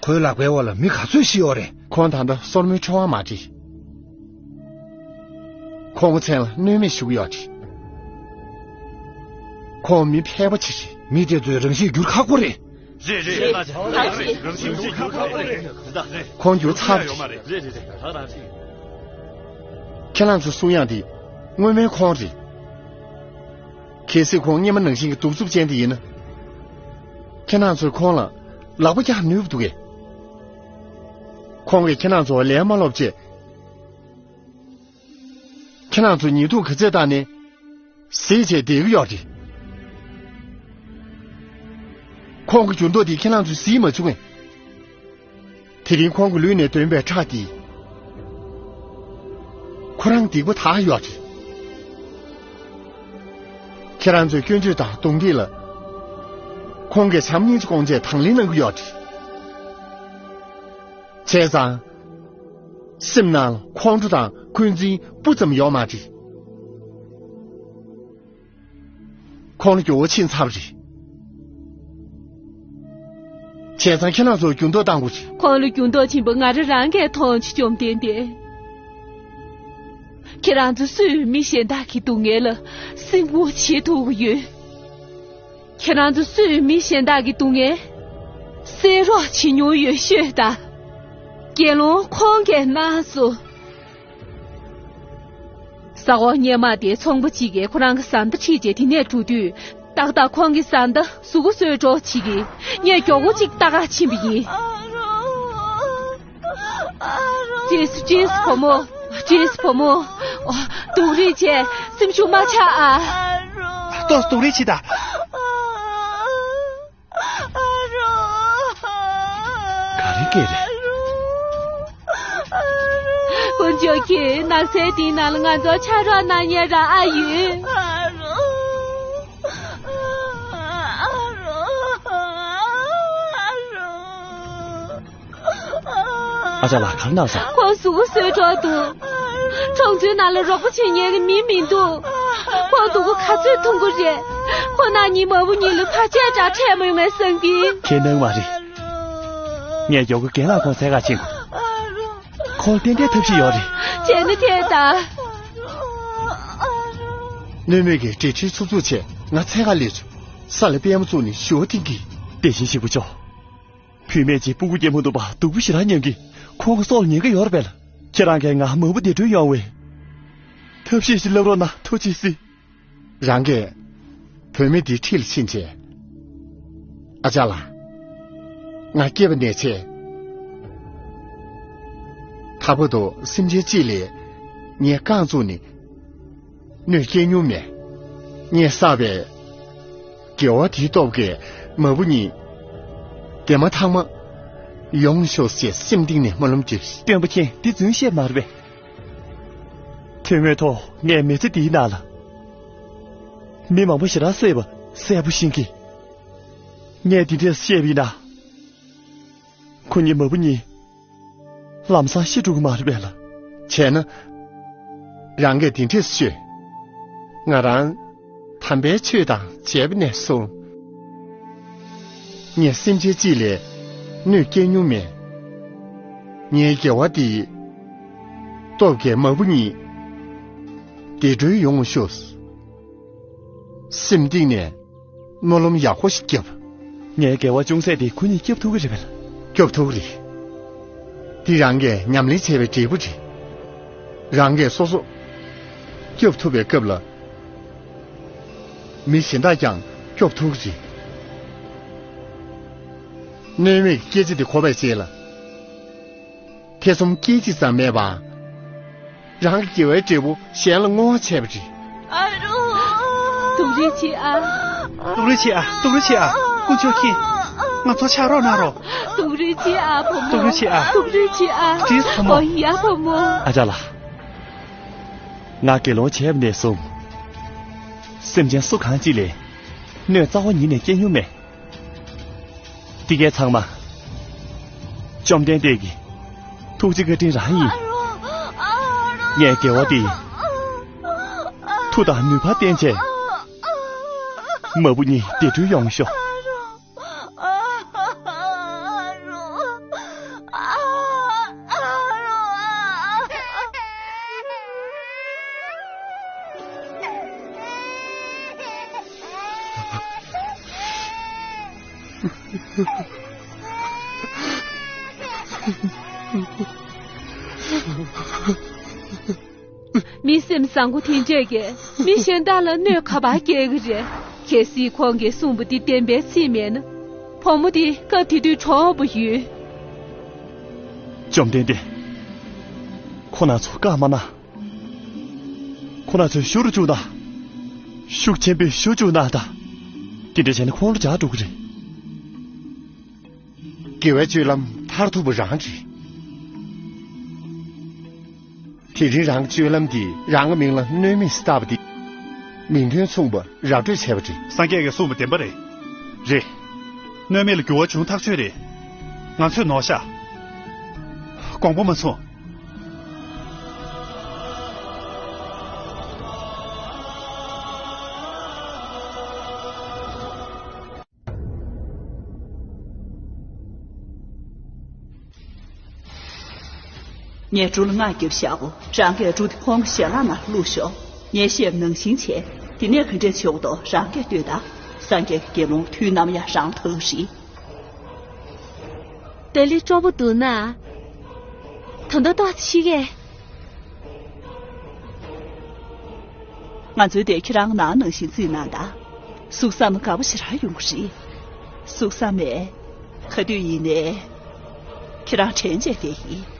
ཁོའི་ལག་པའི་འོག་ལ་མི་ག་ཚོད་ཤི་ཡོད་རེད། ཁོང་ད་ལྟ་སོར་མོའི་ཕྲེང་བ་མ་བྲིས། ཁོང་གི་མཚན་ལ་གནོད་མེད་ཞུ་གི་ཡོད་རེད། ཁོང་མི་ཕལ་པ་ཅིག་རེད། མི་དེ་ཚོའི་རང་གཤིས་བསྒྱུར་ཁག་པོ་རེད། རེད་རེད། ཁོང་བསྒྱུར་ཚར་རེད། རེད་རེད། ད་རེད། ཁྱེད་རང་ཚོ་གསུང་ཡག་དེ་སྔོན་མའི་ཁོང་རེད། གལ་སྲིད་ཁོང་སྔོན་མ་ནང་བཞིན་གྱི་གདུག་རྩུབ་ཅན་དེ་ཡིན་ན། ཁྱེད་རང་ཚོས་ཁོང་ལ་ལག་པ་རྒྱག་ནུས་པ་འདུག་གས། ཁོང་གིས་ཁྱེད་རང་ཚོ་ལན་མ་སློག་བྱས། ཁྱེད་རང་ཚོ་ཉེས་རྡུང་ག་ཚད་བཏང་ནས་ཟས་བྱས་བསྡད་ཀྱི་ཡོད་རེད། ཁོང་གི་འགྱུར་ལྡོག་དེ་ཁྱེད་རང་ཚོས་གཟིགས་མ་བྱུང་ངས། དེ་རིང་ཁོང་གི་ལུས་ནས་ཐོན་པའི་ཁྲག་དེས། ཁོ་རང་སྡིག་པ་དག་ཡོད་རེད། ཁྱེད་རང་ཚོའི་སྐྱོན་བརྗོད་དང་རྡུང་རྡེག་ལ། ཁོང་གིས་བྱམས་སྙིང་རྗེ་སྐོང་ཆེད་དང་ལེན་གནང་གི་ཡོད་རེད། བྱས་ཙང་། སེམས་ནང་ཁོང་ཁྲོ་དང་འཁོན་འཛིན་སྤུ་ཙམ་ཡོད་མ་རེད། ཁོང་ལ་འགྱུར་བ་ཕྱིན་ཚར་བ་རེད། བྱས་ཙང་ཁྱེད་རང་ཚོར་འགྱུར་ལྡོག་བཏང་དགོས་རེད། ཁོང་ལ་འགྱུར་ལྡོག་ཕྱིན་པ་ང་རང་རང་གིས་མཐོང་བྱུང་། བཅོམ་ལྡན་འདས། ཁྱེད་རང་ཚོ་སུས་མི་གཞན་དག་གི་སྡུག་བསྔལ་ལ་སེམས་ཁུར་བྱེད་ཐུབ་ཀྱི་ཡོད། ཁྱེད་རང་ཚོ་སུས་མི་གཞན་དག་གི་སྡུག་བསྔལ་སེལ་རོགས་བྱེད་མྱོང་ཡོད་ཤོད་དང་། དགེ་སློང་ཁོང་གིས་གནང་སོང་། ས་འོག་སྔོན་མ་དེ་ཚོང་པ་གཅིག་གིས་ཁོ་རང་གི་བཟའ་ཟླ་ཁྲིད་བྱས་དེ་ནས་འགྲོ་དུས། ཏག་ཏག་ཁོང་གི་བཟའ་ཟླ་གཟུགས་པོ་གསོས་འགྲོ་བྱེད་ཀྱི། ངས་མགྱོགས་པོ་གཅིག་ལྟ་ག་ཕྱིན་པ་ཡིན། རྗེས་སུ་རྗེས་སུ་བུ་མོ། རྗེས་སུ་བུ་མོ། ཨོ། སྡུག་རུས་བྱས། སེམས་ཤུགས་མ་ཆག་ཨ། ཏོག་སྡུག་རུས་བྱེད་ད། ག་རེ་སྐད་རེད། དཀོན་མཆོག་གིས་ནགས་ཚལ་འདིའི་ནང་ལ་ང་ཚོར་ཕྱག་རོགས་གནང་མཁན་རང་ཨ་ཡོད། ཨ་ཅག་ལགས། ག་རེ་གནང་སོང་། ཁོ་གཟུགས་པོ་གསོས་འགྲོ་འདུག་གྲོང་ཚོའི་ནང་ལ་རོགས་པ་བྱེད་མཁན་གྱི་མི་མི་འདུག་ཁོ་སྡུག་པོ་ག་ཚོད་ཐུག་གི་རེད། ཁོ་ན་ནིང་མ་བུ་གཉིས་ལ་བར་ཆད་འདྲ་འཕྲད་མྱོང་ངས་བསམ་གི། ཁྱེད་སྣང་མ་རེད། ངས་མགྱོགས་པོ་རྒན་ལགས་ཁོང་འཚོལ་ག་ཕྱིན་དགོས། ཁོ་ལ་ཏན་ཏན་ཐབས་ཤེས་ཡོད་རེད། བྱས་ན་དེ་ད། གནོད་མེད་ཀྱིས་འབྲེལ་འདྲིས་ཚུགས་ཚུགས་བྱས། ང་འཚོལ་ག་སླེབས་བྱུང་། ས་ལ་པད་མ་བཙུགས་ནས་ཞུ་བ་འཐེན་གྱིས། བདེ་ཆེན་ཞིག་པོ་ཅོ། བུད་མེད་ཅིག་སྤུ་གུ་སྐྱེ་མ་ཐུབ་པ་སྡུག་པོ་ཞེ་དྲག་མྱོང་གི། ཁོང་གི་སྲོག་ལ་ཉེན་ཁ་ཡོད་རེད་པས་ལ། ཁྱེད་རང་གིས་ང་མ་བུ་བདེ་འགྲོལ་ཡོང་བའི་ཐབས་ཤེས་ཤིག་ལབ་རོགས་གནང་། ཐུགས་རྗེ་གཟིགས། རང་གིས་བུད་མེད་འདིའི་འཁྲིས་ལ་ཕྱིན་བྱས། ཨ་ཅག་ལགས། ང་སྐྱེས་པ་ནས་བྱས། ད་བར་དུ་སེམས་ཅན་གཅིག་ལ་ངས་རྐང་བཙུགས་ནས་གནོད་སྐྱེལ་མྱོང་མེད། ངས་བསགས་པའི་དགེ་བ་དེའི་སྟོབས་ཀྱིས་མ་བུ་གཉིས་བདེ་མ་ཐང་མ་ཡོང་ཤོག་ཅེས་སེམས་གཏིང་ནས་སྨོན་ལམ་བརྒྱབ། སྟོན་པ་མཁྱེན། འདི་རྫུན་བཤད་མ་རེད་པས། ཐོན་དངོས་ཐོག་ངས་མི་ཚེ་འདིའི་ནང་ལ་མི་མང་པོ་ཞེ་དྲག་བསད་པ་གསལ་པོ་ཤེས་ཀྱི། ངས་འདི་འདྲས་བཤད་པ་ཡིན་ན། ཁོ་གཉིས་མ་བུ་གཉིས་ལམ་སང་ཤི་འགྲོ་གི་མ་རེད་པས་ལ། བྱས་ན། རང་གིས་འདི་འདྲས་ཤོད། ང་རང་དམ་པའི་ཆོས་དང་མཇལ་བ་ནས་བཟུང་། ངས་སེམས་ཅན་གཅིག་ལ་གནོད་སྐྱེལ་མྱོང་མེད། ངའི་དགེ་བ་འདིའི་སྟོབས་ཀྱིས་མ་བུ་གཉིས་བདེ་འགྲོལ་ཡོང་ཤོག། སེམས་གཏིང་ནས་སྨོན་ལམ་ཡག་པོ་ཞིག་བརྒྱབ། ངའི་དགེ་བ་ཅུང་ཟད་དེ་ཁོ་གཉིས་སྐྱོབ་ཐུབ་ཀྱི་རེད་པས། སྐྱོབ་ཐུབ་ཀྱི་རེད། འདི་རང་གིས་ཉམས་ལེན་བྱས་པའི་འབྲས་བུ་རེད། རང་གིས་སོ་སོ་སྐྱོབ་ཐུབ་པའི་སྐབས་ལ། མི་གཞན་དག་ཀྱང་སྐྱོབ་ཐུབ་ཀྱི་རེད། གནོད་མེད་ཀྱི་སྐད་ཆ་འདི་གོ་བའི་རྗེས་ལ། ཐེ་ཚོམ་སྐད་ཅིག་ཙམ་མེད་པར། རང་གི་དགེ་བའི་འབྲས་བུ་གཞན་ལ་བསྔོ་བ་བྱས་པ་རེད། སྡུག་རུས་བྱེད་ཨ། སྡུག་རུས་བྱེད་ཨ། སྡུག་རུས་བྱེད་ཨ། དཀོན་མཆོག་མཁྱེན། ང་ཚོར་ཕྱག་རོགས་གནང་རོགས། སྡུག་རུས་བྱེད་ཨ་བུ་མོ། སྡུག་རུས་བྱེད་ཨ། སྡུག་རུས་བྱེད་ཨ། ཏྲིས་བུ་མོ། ཨོ་ཡ་བུ་མོ། ཨ་ཅག་ལགས། ང་དགེ་སློང་བྱས་པ་ནས་བཟུང་། སེམས་ཅན་སུ་གང་ཅིག་ལ་གནོད་རྩ་བ་ཉིད་ནས་སྐྱེལ་མྱོང་མེད། འདི་གའི་ཚང་མ་བཅོམ་ལྡན་འདས་ཀྱི་ཐུགས་རྗེ་བཀའ་དྲིན་རང་ཡིན། ངས་དགེ་བ་འདི་མཐུ་དང་ནུས་པ་བསྟན་བྱས། མ་བུ་གཉིས་བདེ་འགྲོལ་ཡོང་ཤོག། མི་སེམས་བཟང་པོ་དེ་འདྲས་ཀྱིས་མི་གཞན་དག་ལ་གནོད་ག་པར་སྐྱེལ་གི་རེད། གལ་སྲིད་ཁོང་གིས་གསུངས་པ་འདི་བདེན་པའི་ཚིག་མེད་ན། བུ་མོ་འདི་སྐབས་དེ་དུས་གྲོངས་པ་ཡོད། བཅོམ་ལྡན་འདས། ཁོ་རང་ཚོ་བཀའ་མ་གནང་། ཁོ་རང་ཚོའི་ཞུ་རུ་བཅུག་ན། ཤུགས་ཆེན་པོས་ཞུ་བཅུག་གནང་དང་། དེ་འདྲ་བྱས་ན་ཁོང་ལ་འཇགས་འགྲོ་གི་རེད། དགེ་བའི་སྤྱོད་ལམ་མཐར་ཐུག་པ་རང་རེད། དེ་རིང་རང་གི་སྤྱོད་ལམ་འདིས་རང་གི་མིང་ལ་གནོད་མེད་ཟེར་བཏགས་པ་འདི། མིང་དོན་མཚུངས་པ་ར་སྤྲོད་བྱས་པ་རེད། སངས་རྒྱས་ཀྱིས་གསུངས་པ་བདེན་པ་རེད། རེད། གནོད་མེད་ལ་འགྱུར་བ་བྱུང་ཐག་ཆོད་རེད། ང་ཚོས་ནོར་ཤག། དགོངས་པ་མ་ཚོམས། ངས་གྲུ་ལ་རྔ་བརྒྱབ་བཞག་གོ། རང་གིས་གྲུ་དེ་ཁོང་གི་ཞལ་ལག་ནང་བླུགས་ཤོག། ངས་བཤད་པ་ནང་བཞིན་བྱས། དེ་ནས་ག་འདྲས་བྱེད་དགོས་དོ་རང་གིས་ལྟོས་དང་། སངས་རྒྱས་ཀྱི་དགེ་སློང་དུས་ནམ་ཡང་རང་ཐག་རིང་། ད་ལི་སྤྲོ་པོ་འདུག་ན། ད་ལྟ་ཏོག་ཙམ་ཤི་གས། ང་ཚོའི་དེ་ཁྱེད་རང་ནང་ནང་བཞིན་བརྩིས་གནང་དང་། གཟུགས་བསམ་དགའ་པོ་ཞེ་དྲག་ཡོང་གི་རེད། གཟུགས་བསམ་མེད། ག་དུས་ཡིན་ནའི། ཁྱེད་རང་དྲན་བྱས་བསྡད་ཡིན།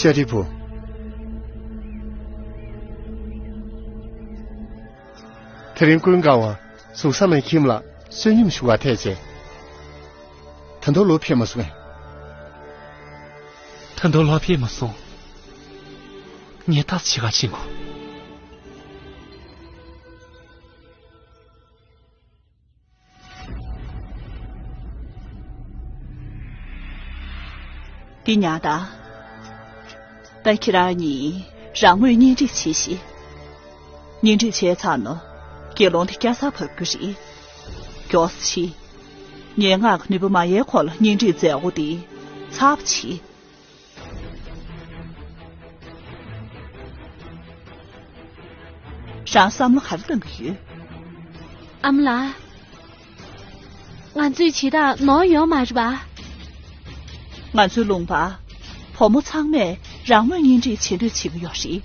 ཤཱ་རིའི་བུ། དེ་རིང་ཀུན་དགའ་བ་གཟུགས་བཟང་མའི་ཁྱིམ་ལ་བསོད་སྙོམས་ཞུ་བར་ཐད་བྱས། ད་དུང་ལོག་ཕེབས་མ་སོང་ངས། ད་དུང་ལོག་ཕེབས་མ་སོང་། ངས་ད་ཅི་ག་བྱེད་དགོས། འདི་ཉར་དང་། ད་ཁྱེད་རང་གཉིས་རང་མོས་གཉེན་སྒྲིག་བྱེད་ཤིག། གཉེན་སྒྲིག་བྱས་ཚར་ན་དགེ་སློང་དེ་སྐྱ་སར་བབས་ཀྱི་རེད། མགྱོགས་སེ་བྱེད། སྙན་ངག་གི་ནུས་པ་མ་ཡལ་གོང་ལ་གཉེན་སྒྲིག་མཛད་སྒོ་དེ་ཚར་བ་བྱེད། རང་བསམ་བློ་ག་རེ་བཏང་གི་ཡོད། ཨ་མ་ལགས། ང་ཚོས་བྱེད་སྟངས་ནོར་ཡོད་མ་རེད་པ། ང་ཚོའི་ལུང་པ། བུ་མོ་ཚང་མས་རང་མོས་གཉེན་སྒྲིག་བྱེད་འདོད་བྱེད་ཀྱི་ཡོད་རེད།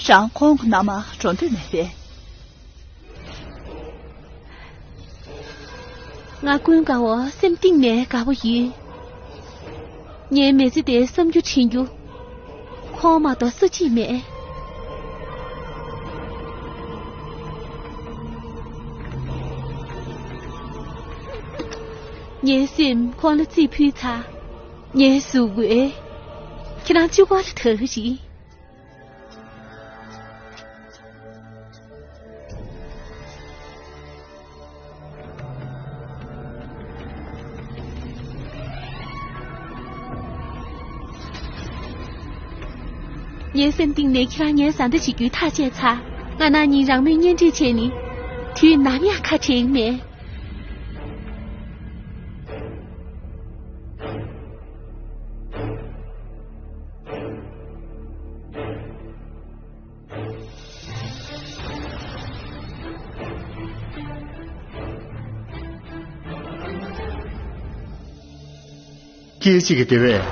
རང་ཁོང་གི་མནའ་མར་འགྲོ་འདོད་མེད་པས། ང་ཀུན་དགའ་བོ་སེམས་གཏིང་ནས་དགའ་པོ་ཡིན། ངའི་མི་ཚེ་དེ་བསམ་རྒྱུ་དྲན་རྒྱུ། ཁོང་མ་གཏོགས་སུ་གཅིག་མེད། ངའི་སེམས་ཁོང་ལ་རྩིས་ཕུལ་ཚར། ངའི་གཟུགས་པོས་ཁྱེད་རང་གཅིག་པོ་ལ་དགའ་གི་རེད། ངའི་སེམས་གཏིང་ནས་ཁྱེད་རང་ངའི་བཟའ་ཟླ་བྱེད་རྒྱུའི་ཐག་བཅད་ཚར། ང་རང་གཉིས་རང་མོས་གཉེན་སྒྲིག་བྱས་ནས། དུས་ནམ་ཡང་ཁ་བྲལ་མེད། སྐད་ཅིག་གི་དེ་བས།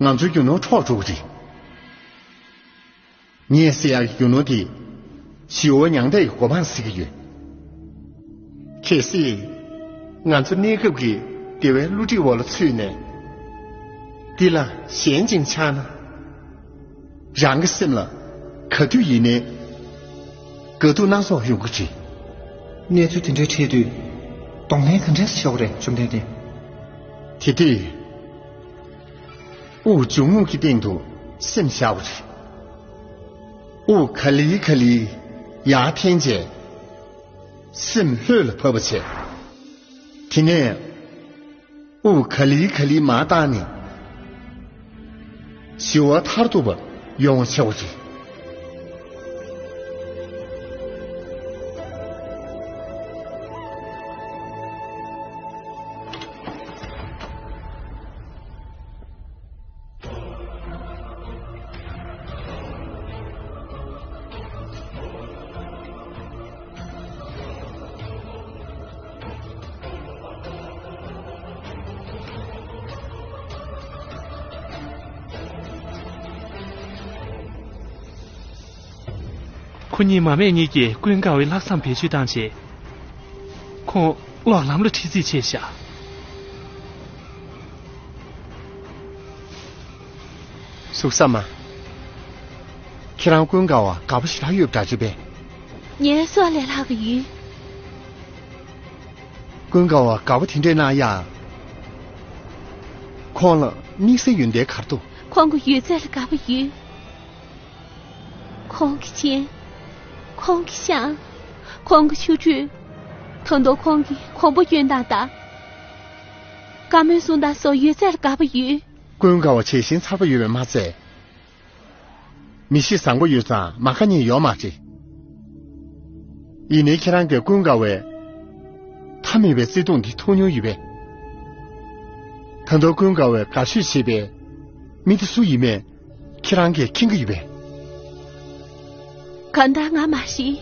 ང་ཚོའི་རྒྱུ་ནོར་འཕྲོག་འགྲོ་གི་རེད། ངས་ཟེར་ཡག་གི་རྒྱུ་ནོར་དེ། ཞི་བ་མྱང་འདས་ཀྱི་གོ་འཕང་ཟེར་གྱི་ཡོད། གལ་སྲིད། ང་ཚོ་གནས་སྐབས་ཀྱི་བདེ་བའི་བསླུ་བྲིད་འོག་ལ་ཚུད་ནས། འདི་ལ་ཞེན་ཅིང་ཆགས་ན། རང་གི་སེམས་ལ་ག་དུས་ཡིན་ནའི་དགའ་སྡུག་སྣ་ཚོགས་ཡོང་གི་རེད། གནས་ཚུལ་དེ་འདྲའི་འཕྲད་དུས་གདོང་ལེན་ག་འདྲས་ཤོག་རེད། བཅོམ་ལྡན་འདས། དེ་དུས་དབུགས་འབྱུང་རྔུབ་ཀྱི་སྟེང་དུ་སེམས་བཞག་པ་རེད། དབུགས་ག་ལེ་ག་ལེ་ཡར་འཐེན་རྗེས། སེམས་ལྷོད་ལ་བབས་པ་བྱས། དེ་ནས་དབུགས་ག་ལེ་ག་ལེ་མར་བཏང་ནས། ཞི་བ་མཐར་ཐུག་པ་ཡོང་བ་བྱེད་པ་རེད། ཁོ་གཉིས་མ་སྨད་གཉིས་ཀྱིས་ཀུན་དགའ་བའི་ལྷག་བསམ་བེད་སྤྱོད་བཏང་རྗེས། ཁོང་གློག་ལམ་ལ་ཁྲིད་རྩིས་བྱས་བཞག། གཟུགས་བཟང་མ། ཁྱེད་རང་ཀུན་དགའ་བ་དགའ་པོ་ཞེ་དྲག་ཡོད་པ་འདྲ་ཅིག་པས། ངའི་སྲོག་ལས་ལྷག་གི་ཡོད། ཀུན་དགའ་བ་དགའ་པོ་དེ་འདྲས་གནང་ཡ། ཁོང་ལ་དམིགས་བསལ་ཡོན་ཏན་ག་རེ་འདུག། ཁོང་གི་ཡོད་ཚད་ལ་དགའ་པོ་ཡོད། ཁོང་གི་སྤྱན། ཁོང་གི་ཤ། ཁོང་གི་ཆུ་དྲོད། ད་དུང་ཁོང་གི་གོམ་པ་གཡོན་དང་དང་། བཀའ་མོལ་གསུང་སྟངས་སོགས་ཡོད་ཚད་ལ་དགའ་པོ་ཡོད། ཀུན་དགའ་བ་བྱད་བཞིན་མཚར་པོ་ཡོད་པས་མ་ཚད། མི་གཤིས་བཟང་པོ་ཡོད་ཙང་མ་དགའ་མཁན་ཡོད་མ་རེད། ཡིན་ནའི་ཁྱེད་རང་གིས་ཀུན་དགའ་བོའི་མཐའ་མེད་པའི་བརྩེ་དུང་འདི་མཐོང་མྱོང་ཡོད་པས། ད་དུང་ཀུན་དགའ་བོའི་དགའ་ཤོས་བྱེད་པའི་མི་དེ་སུ་ཡིན་མིན་ཁྱེད་རང་གིས་མཁྱེན་གྱི་ཡོད་པས། གང་ལྟར་ང་མ་ཤི།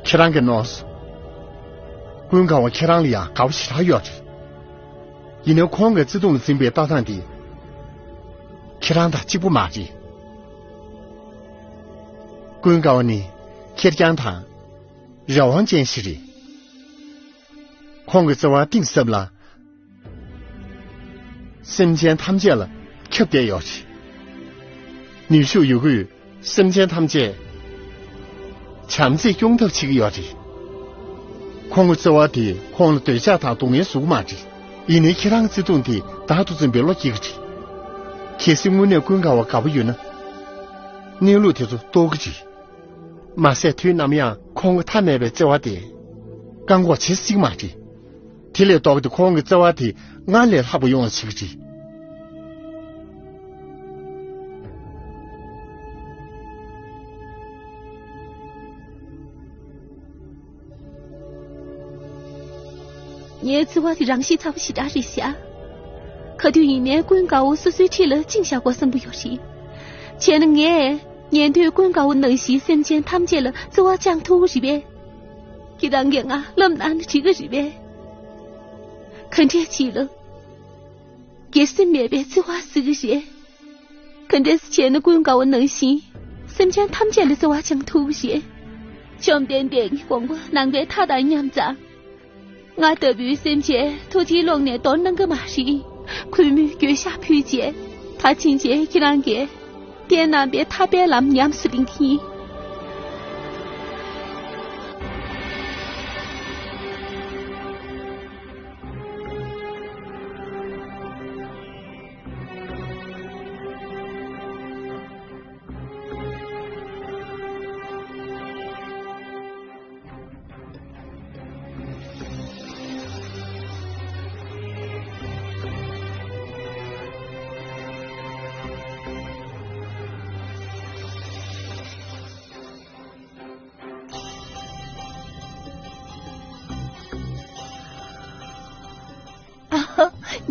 ཁྱེད་རང་གིས་ནོར་སོང་། ཀུན་དགའ་བོ་ཁྱེད་རང་ལ་ཡང་དགའ་པོ་ཞེ་དྲག་ཡོད་རེད། ཡིན་ནའི་ཁོང་གི་བརྩེ་དུང་ལ་འཛིན་པའི་ལྟ་སྟངས་དེ་ཁྱེད་རང་དང་གཅིག་པ་མ་རེད། ཀུན་དགའ་བོ་ནི་ཁེར་རྐྱང་དང་རང་དབང་ཅན་ཞིག་རེད། ཁོང་གི་བརྩེ་བ་གཏིང་ཟབ་ལ། སེམས་ཅན་ཐམས་ཅད་ལ་ཁྱབ་བསྡད་ཡོད་རེད། ནུས་ཤུགས་ཡོད་རྒུས་སེམས་ཅན་ཐམས་ཅད་བྱམས་བརྩེས་སྐྱོང་ཐབས་བྱེད་ཀྱི་ཡོད་རེད། ཁོང་གི་བརྩེ་བ་དེས་ཁོང་ལ་འདོད་ཆགས་དང་སྡུག་བསྔལ་བཟོ་གི་མ་རེད། ཡིན་ནའི་ཁྱེད་རང་གི་བརྩེ་དུང་དེས་བདག་ཏུ་འཛིན་པའི་བློ་སྐྱེ་གི་རེད། གལ་སྲིད་དངོས་གནས་ཀུན་དགའ་བ་དགའ་པོ་ཡོད་ན། གནས་ལུགས་དེ་ཚོ་རྟོགས་ཀྱི་རེད། མ་ཟད་དུས་ནམ་ཡང་ཁོང་གི་མཐའ་མེད་པའི་བརྩེ་བ་དེ་བཀག་འགོག་བྱེད་སྲིད་མ་རེད། དེ་ལས་ལྡོག་སྟེ་ཁོང་གི་བརྩེ་བ་དེ་སྔར་ལས་ལྷག་པ་ཡོང་བ་བྱེད་ཀྱི་རེད། ངའི་བརྩེ་བ་དེ་རང་ཤེད་ཚ་པོ་ཞེ་དྲག་རེད་ཤག། ག་དུས་ཡིན་ནའི་ཀུན་དགའ་བོ་སོ་སོའི་འཁྲིས་ལ་བཅིངས་བཞག་དགོས་བསམ་གྱི་ཡོད་རེད། བྱས་ན་ངས་ཉན་ཐོས་ཀུན་དགའ་བོ་ནང་བཞིན་སེམས་ཅན་ཐམས་ཅད་ལ་བརྩེ་བ་བཅངས་ཐུབ་ཀྱི་རེད་པས། ཁྱེད་རང་གིས་ང་བསླབ་གནང་ན་འགྲིག་གི་རེད་པས། ག་འདྲས་བྱས་ལ། སྒེར་སེམས་མེད་པའི་བརྩེ་བ་ཟེར་གྱི་རེད། ག་འདྲས་བྱས་ན་ཀུན་དགའ་བོ་ནང་བཞིན་སེམས་ཅན་ཐམས་ཅད་ལ་བརྩེ་བ་བཅངས་ཐུབ་ཀྱི་རེད། བཅོམ་ལྡན་འདས་ཀྱི་དགོངས་པ་ནང་པའི་མཐའ་དང་མཉམ་ཙང་། ང་ལྟ་བུའི་སེམས་ཅན་ཐུགས་རྗེའི་ཀློང་ནས་དོར་གནང་གི་མ་རེད། གུས་མོས་འགྱོད་བཤགས་ཕུལ་རྗེས་ད་ཕྱིན་ཆད་ཁྱེད་རང་གིས་བསྟན་གནང་པའི་ཐར་པའི་ལམ་ཉམས་སུ་ལེན་གྱི་ཡིན།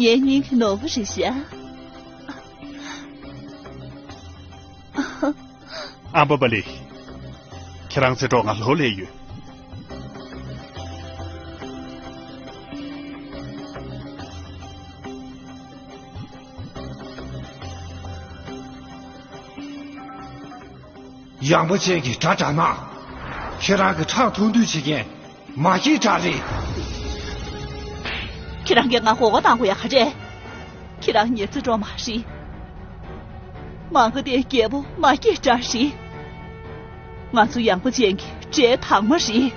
ངའི་སྙིང་གི་ནོར་བུ་རེད་ཤག། ཨམ་བྷ་བ་ལི། ཁྱེད་རང་ཚེ་གྲོགས་ང་ལོ་ལས་ཡོད། ཡངས་པོ་ཅན་གྱི་དགྲ་དགྲ་ན། ཁྱེད་རང་གི་ཁྲག་འཐུང་འདོད་བྱེད་མཁན་མ་སྐྱེས་དགྲ་རེད། ཁྱེད་རང་གིས་ང་མགོ་སྐོར་བཏང་དགོས་ཡ་ག་རེད། ཁྱེད་རང་ངའི་བརྩེ་གྲོགས་མ་རེད། མ་ག་དྷའི་རྒྱལ་པོ་མ་སྐྱེས་དགྲ་རེད། ང་ཚོ་ཡངས་པོ་ཅན་གྱི་དགྲའི་དྭངས་མ་རེད།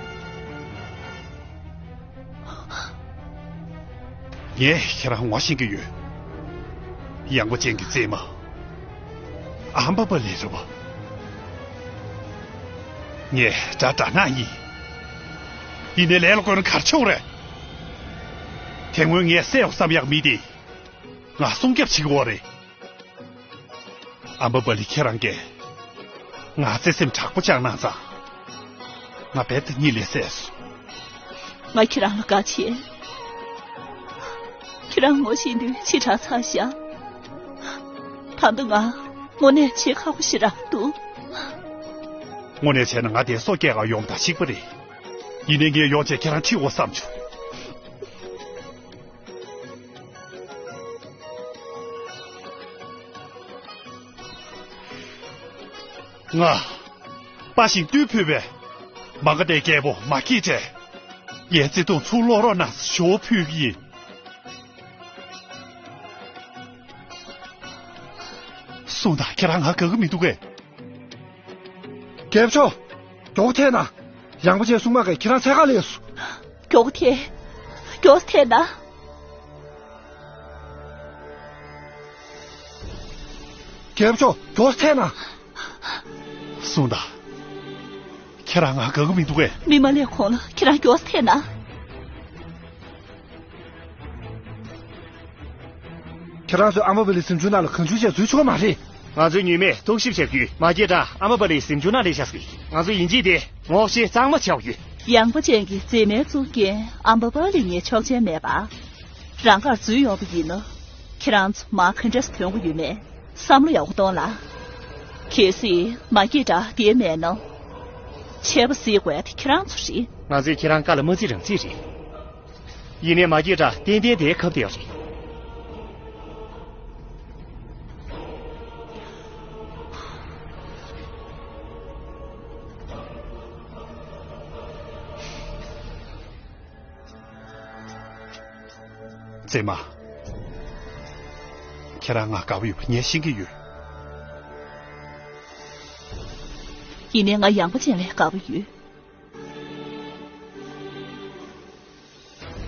ངས་ཁྱེད་རང་ངོ་ཤེས་ཀྱི་ཡོད། ཡངས་པོ་ཅན་གྱི་མཛེས་མ། ཨམ་བྷ་བ་ལི་རེད་བ། ངས་དགྲ་དགྲ་ནག་ཡིན། ཡིན་ནའི་ལས་ལ་བཀོལ་ན་གར་ཆོག་རེད། དེ་སྔོན་ངས་བསད་ཡོང་བསམ་ཡག་མི་དེ། ང་སྲུང་སྐྱོབ་བྱེད་ཀྱི་ཡོད་རེད། ཨམ་བྷ་བ་ལི་ཁྱེད་རང་གིས་ང་བརྩེ་སེམས་དྲག་པོ་བཅངས་གནང་ཙང་། ང་རྦད་དེ་གཉིད་ལས་སད་སོང་། ང་ཁྱེད་རང་ལ་དགའ་བྱས། ཁྱེད་རང་ངོ་ཤེས་དུས་ཕྱི་དྲགས་ཚར་ཤག། ད་དུང་ང་དངོས་གནས་བྱེད་ཁག་པོ་ཞེ་དྲག་འདུག། དངོས་གནས་བྱས་ན་ང་དེ་སོ་སྐྱེལ་ག་ཡོང་དང་གཅིག་པ་རེད། ཡིན་ནའི་ངས་ཡོང་བྱས་ཁྱེད་རང་ཁྲིད་དགོས་བསམ་བྱུང་། ང་། དཔའ་ཞིང་རྟུལ་ཕོད་པའི་མ་ག་དྷའི་རྒྱལ་པོ་མ་སྐྱེས་དགྲས། ངའི་བརྩེ་དུང་ཚུར་སློག་རོགས་གནང་ཞུ་བ་ཕུལ་གྱི་ཡིན། གསུངས་དང་ཁྱེད་རང་ང་དགའ་གི་མི་འདུག་གས། རྒྱལ་པོ་མཆོག། མགྱོགས་ཐད་ན། ཡངས་པོ་ཅན་སྲུང་མ་གིས་ཁྱེད་རང་འཚོལ་ག་སླེབས་སོང་། མགྱོགས་ཐད། མགྱོགས་ཐད་ན། རྒྱལ་པོ་མཆོག། མགྱོགས་ཐད་ན། གསུངས་དང་། ཁྱེད་རང་ང་དགའ་གི་མི་འདུག་གས། མི་མ་སླེབས་གོང་ལ་ཁྱེད་རང་མགྱོགས་ཐད་ན། ཁྱེད་རང་ཚོས་ཨམ་བྷ་བ་ལིའི་གཟིམ་ཆུང་ནང་ལ་གང་བྱུང་བྱས་འཛུལ་ཆོག་གི་མ་རེད། ང་ཚོའི་ཉི་མས་རྟོག་ཞིབ་བྱ་རྒྱུས་མ་སྐྱེས་དགྲ་ཨམ་བ་པ་ལིའི་གཟིམ་ཆུང་ནང་སླེབས་ཤག་ཟེར་གི། ང་ཚོ་ཡིན་གཅིག་དེ་ངོ་ཤེས་གཙང་མ་ཆགས་ཡོད། ཡངས་པ་ཅན་གྱི་མཛེས་མའི་གཙུག་རྒྱན་ཨམ་བ་པ་ལི་ངས་ཆོག་མཆན་མེད་པ། རང་དགར་འཛུལ་ཡོང་བ་ཡིན་ན། ཁྱེད་རང་ཚོ་མ་ག་འདྲས་ཐོན་གྱི་ཡོད་མེད་བསམ་བློ་ཡག་པོ་གཏོང་ལ། གལ་སྲིད་མ་སྐྱེས་དགྲ་དེ་མེད་ན། ཆད་པ་སེལ་དགོས་ཡ་དེ་ཁྱེད་རང་ཚོ་རེད། ང་ཚོས་ཁྱེད་རང་བཀའ་ལ་མ་བརྩི་རང་བརྩི་རེད། ཡིན་ནའི་མ་སྐྱེས་དགྲ་ཏན་ཏན་དེའི་ཁབ་དེ་ཡོད་རེད། མཛེས་མ། ཁྱེད་རང་ང་དགའ་པོ་ཡོད་པ་ངས་ཤེས་ཀྱི་ཡོད། ཡིན་ནའི་ང་ཡངས་པ་ཅན་ལས་དགའ་པོ་ཡོད།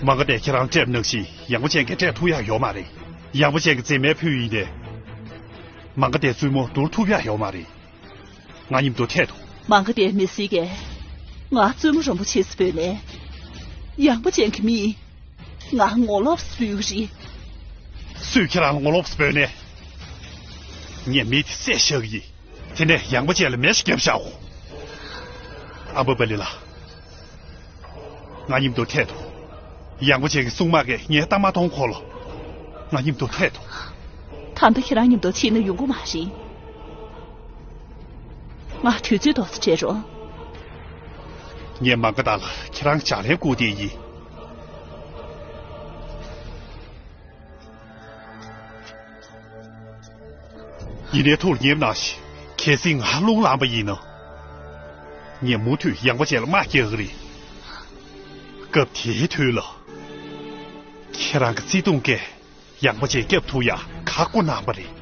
མ་ག་དེ་ཁྱེད་རང་སྤྲད་པ་ནང་བཞིན་ཡངས་པ་ཅན་གྱིས་སྤྲད་ཐུབ་ཡག་ཡོད་མ་རེད། ཡངས་པ་ཅན་གྱི་མཛེས་མའི་ཕུལ་ཡིན་ཏེ། མ་ག་དེ་བཙུན་མོ་བསྡུར་ཐུབ་ཡག་ཡོད་མ་རེད། ང་མཉམ་དུ་ཐད་དོ། མ་ག་དེ་མི་སྲིད་ཀྱི། ང་བཙུན་མོ་རིན་པོ་ཆེ་སུ་བོས་ནས། ཡངས་པ་ཅན་གྱི་མིས། ང་ངོ་ལོག་སུ་བོས་རེད། སུས་ཁྱེད་རང་ལ་ངོ་ལོག་སུ་བོས་ནས། ངས་མི་དེ་བསད་བཞག་གི་ཡིན། དེ་ནས་ཡངས་པ་ཅན་ལ་མེ་ཞིག་བརྒྱབ་བཞག་གོ། ཨམ་བ་པ་ལི་ལགས། ང་མཉམ་དུ་ཐད་དོ། ཡངས་པ་ཅན་གྱི་སྲུང་དམག་གིས་ངའི་རྟ་མ་མཐོང་གོ་ལོ། ང་མཉམ་དུ་ཐད་དོ། ད་ལྟ་ཁྱེད་རང་མཉམ་དུ་ཕྱིན་ན་ཡོང་གི་མ་རེད། ང་དུས་ཚོད་ཏོག་ཙམ་སྤྲད་རོགས། ངས་མ་ག་དྷ་ལ་ཁྱེད་རང་ལྗགས་ལན་བསྐུར་བསྡད་ཡིན། ཡིན་ནའི་ཐུགས་ལ་ཉེས་པ་གནང་ཞིག་གལ་སྲིད་ང་རླུང་ལངས་པ་ཡིན་ན། ངས་མུ་མཐུད་ཡངས་པ་ཅན་ལ་དམག་རྒྱག་གི་རེད། སྐབས་དེའི་དུས་ལ། ཁྱེད་རང་གི་བརྩེ་དུང་གིས་ཡངས་པ་ཅན་སྐྱོབ་ཐུབ་ཡག་ཁག་པོ་གནང་པ་རེད།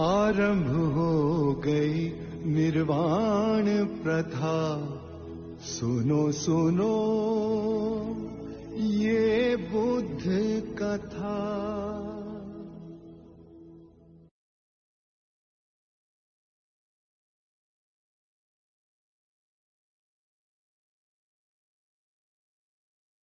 आरंभ हो गई निर्वाण प्रथा। सुनो सुनो ये बुद्ध कथा।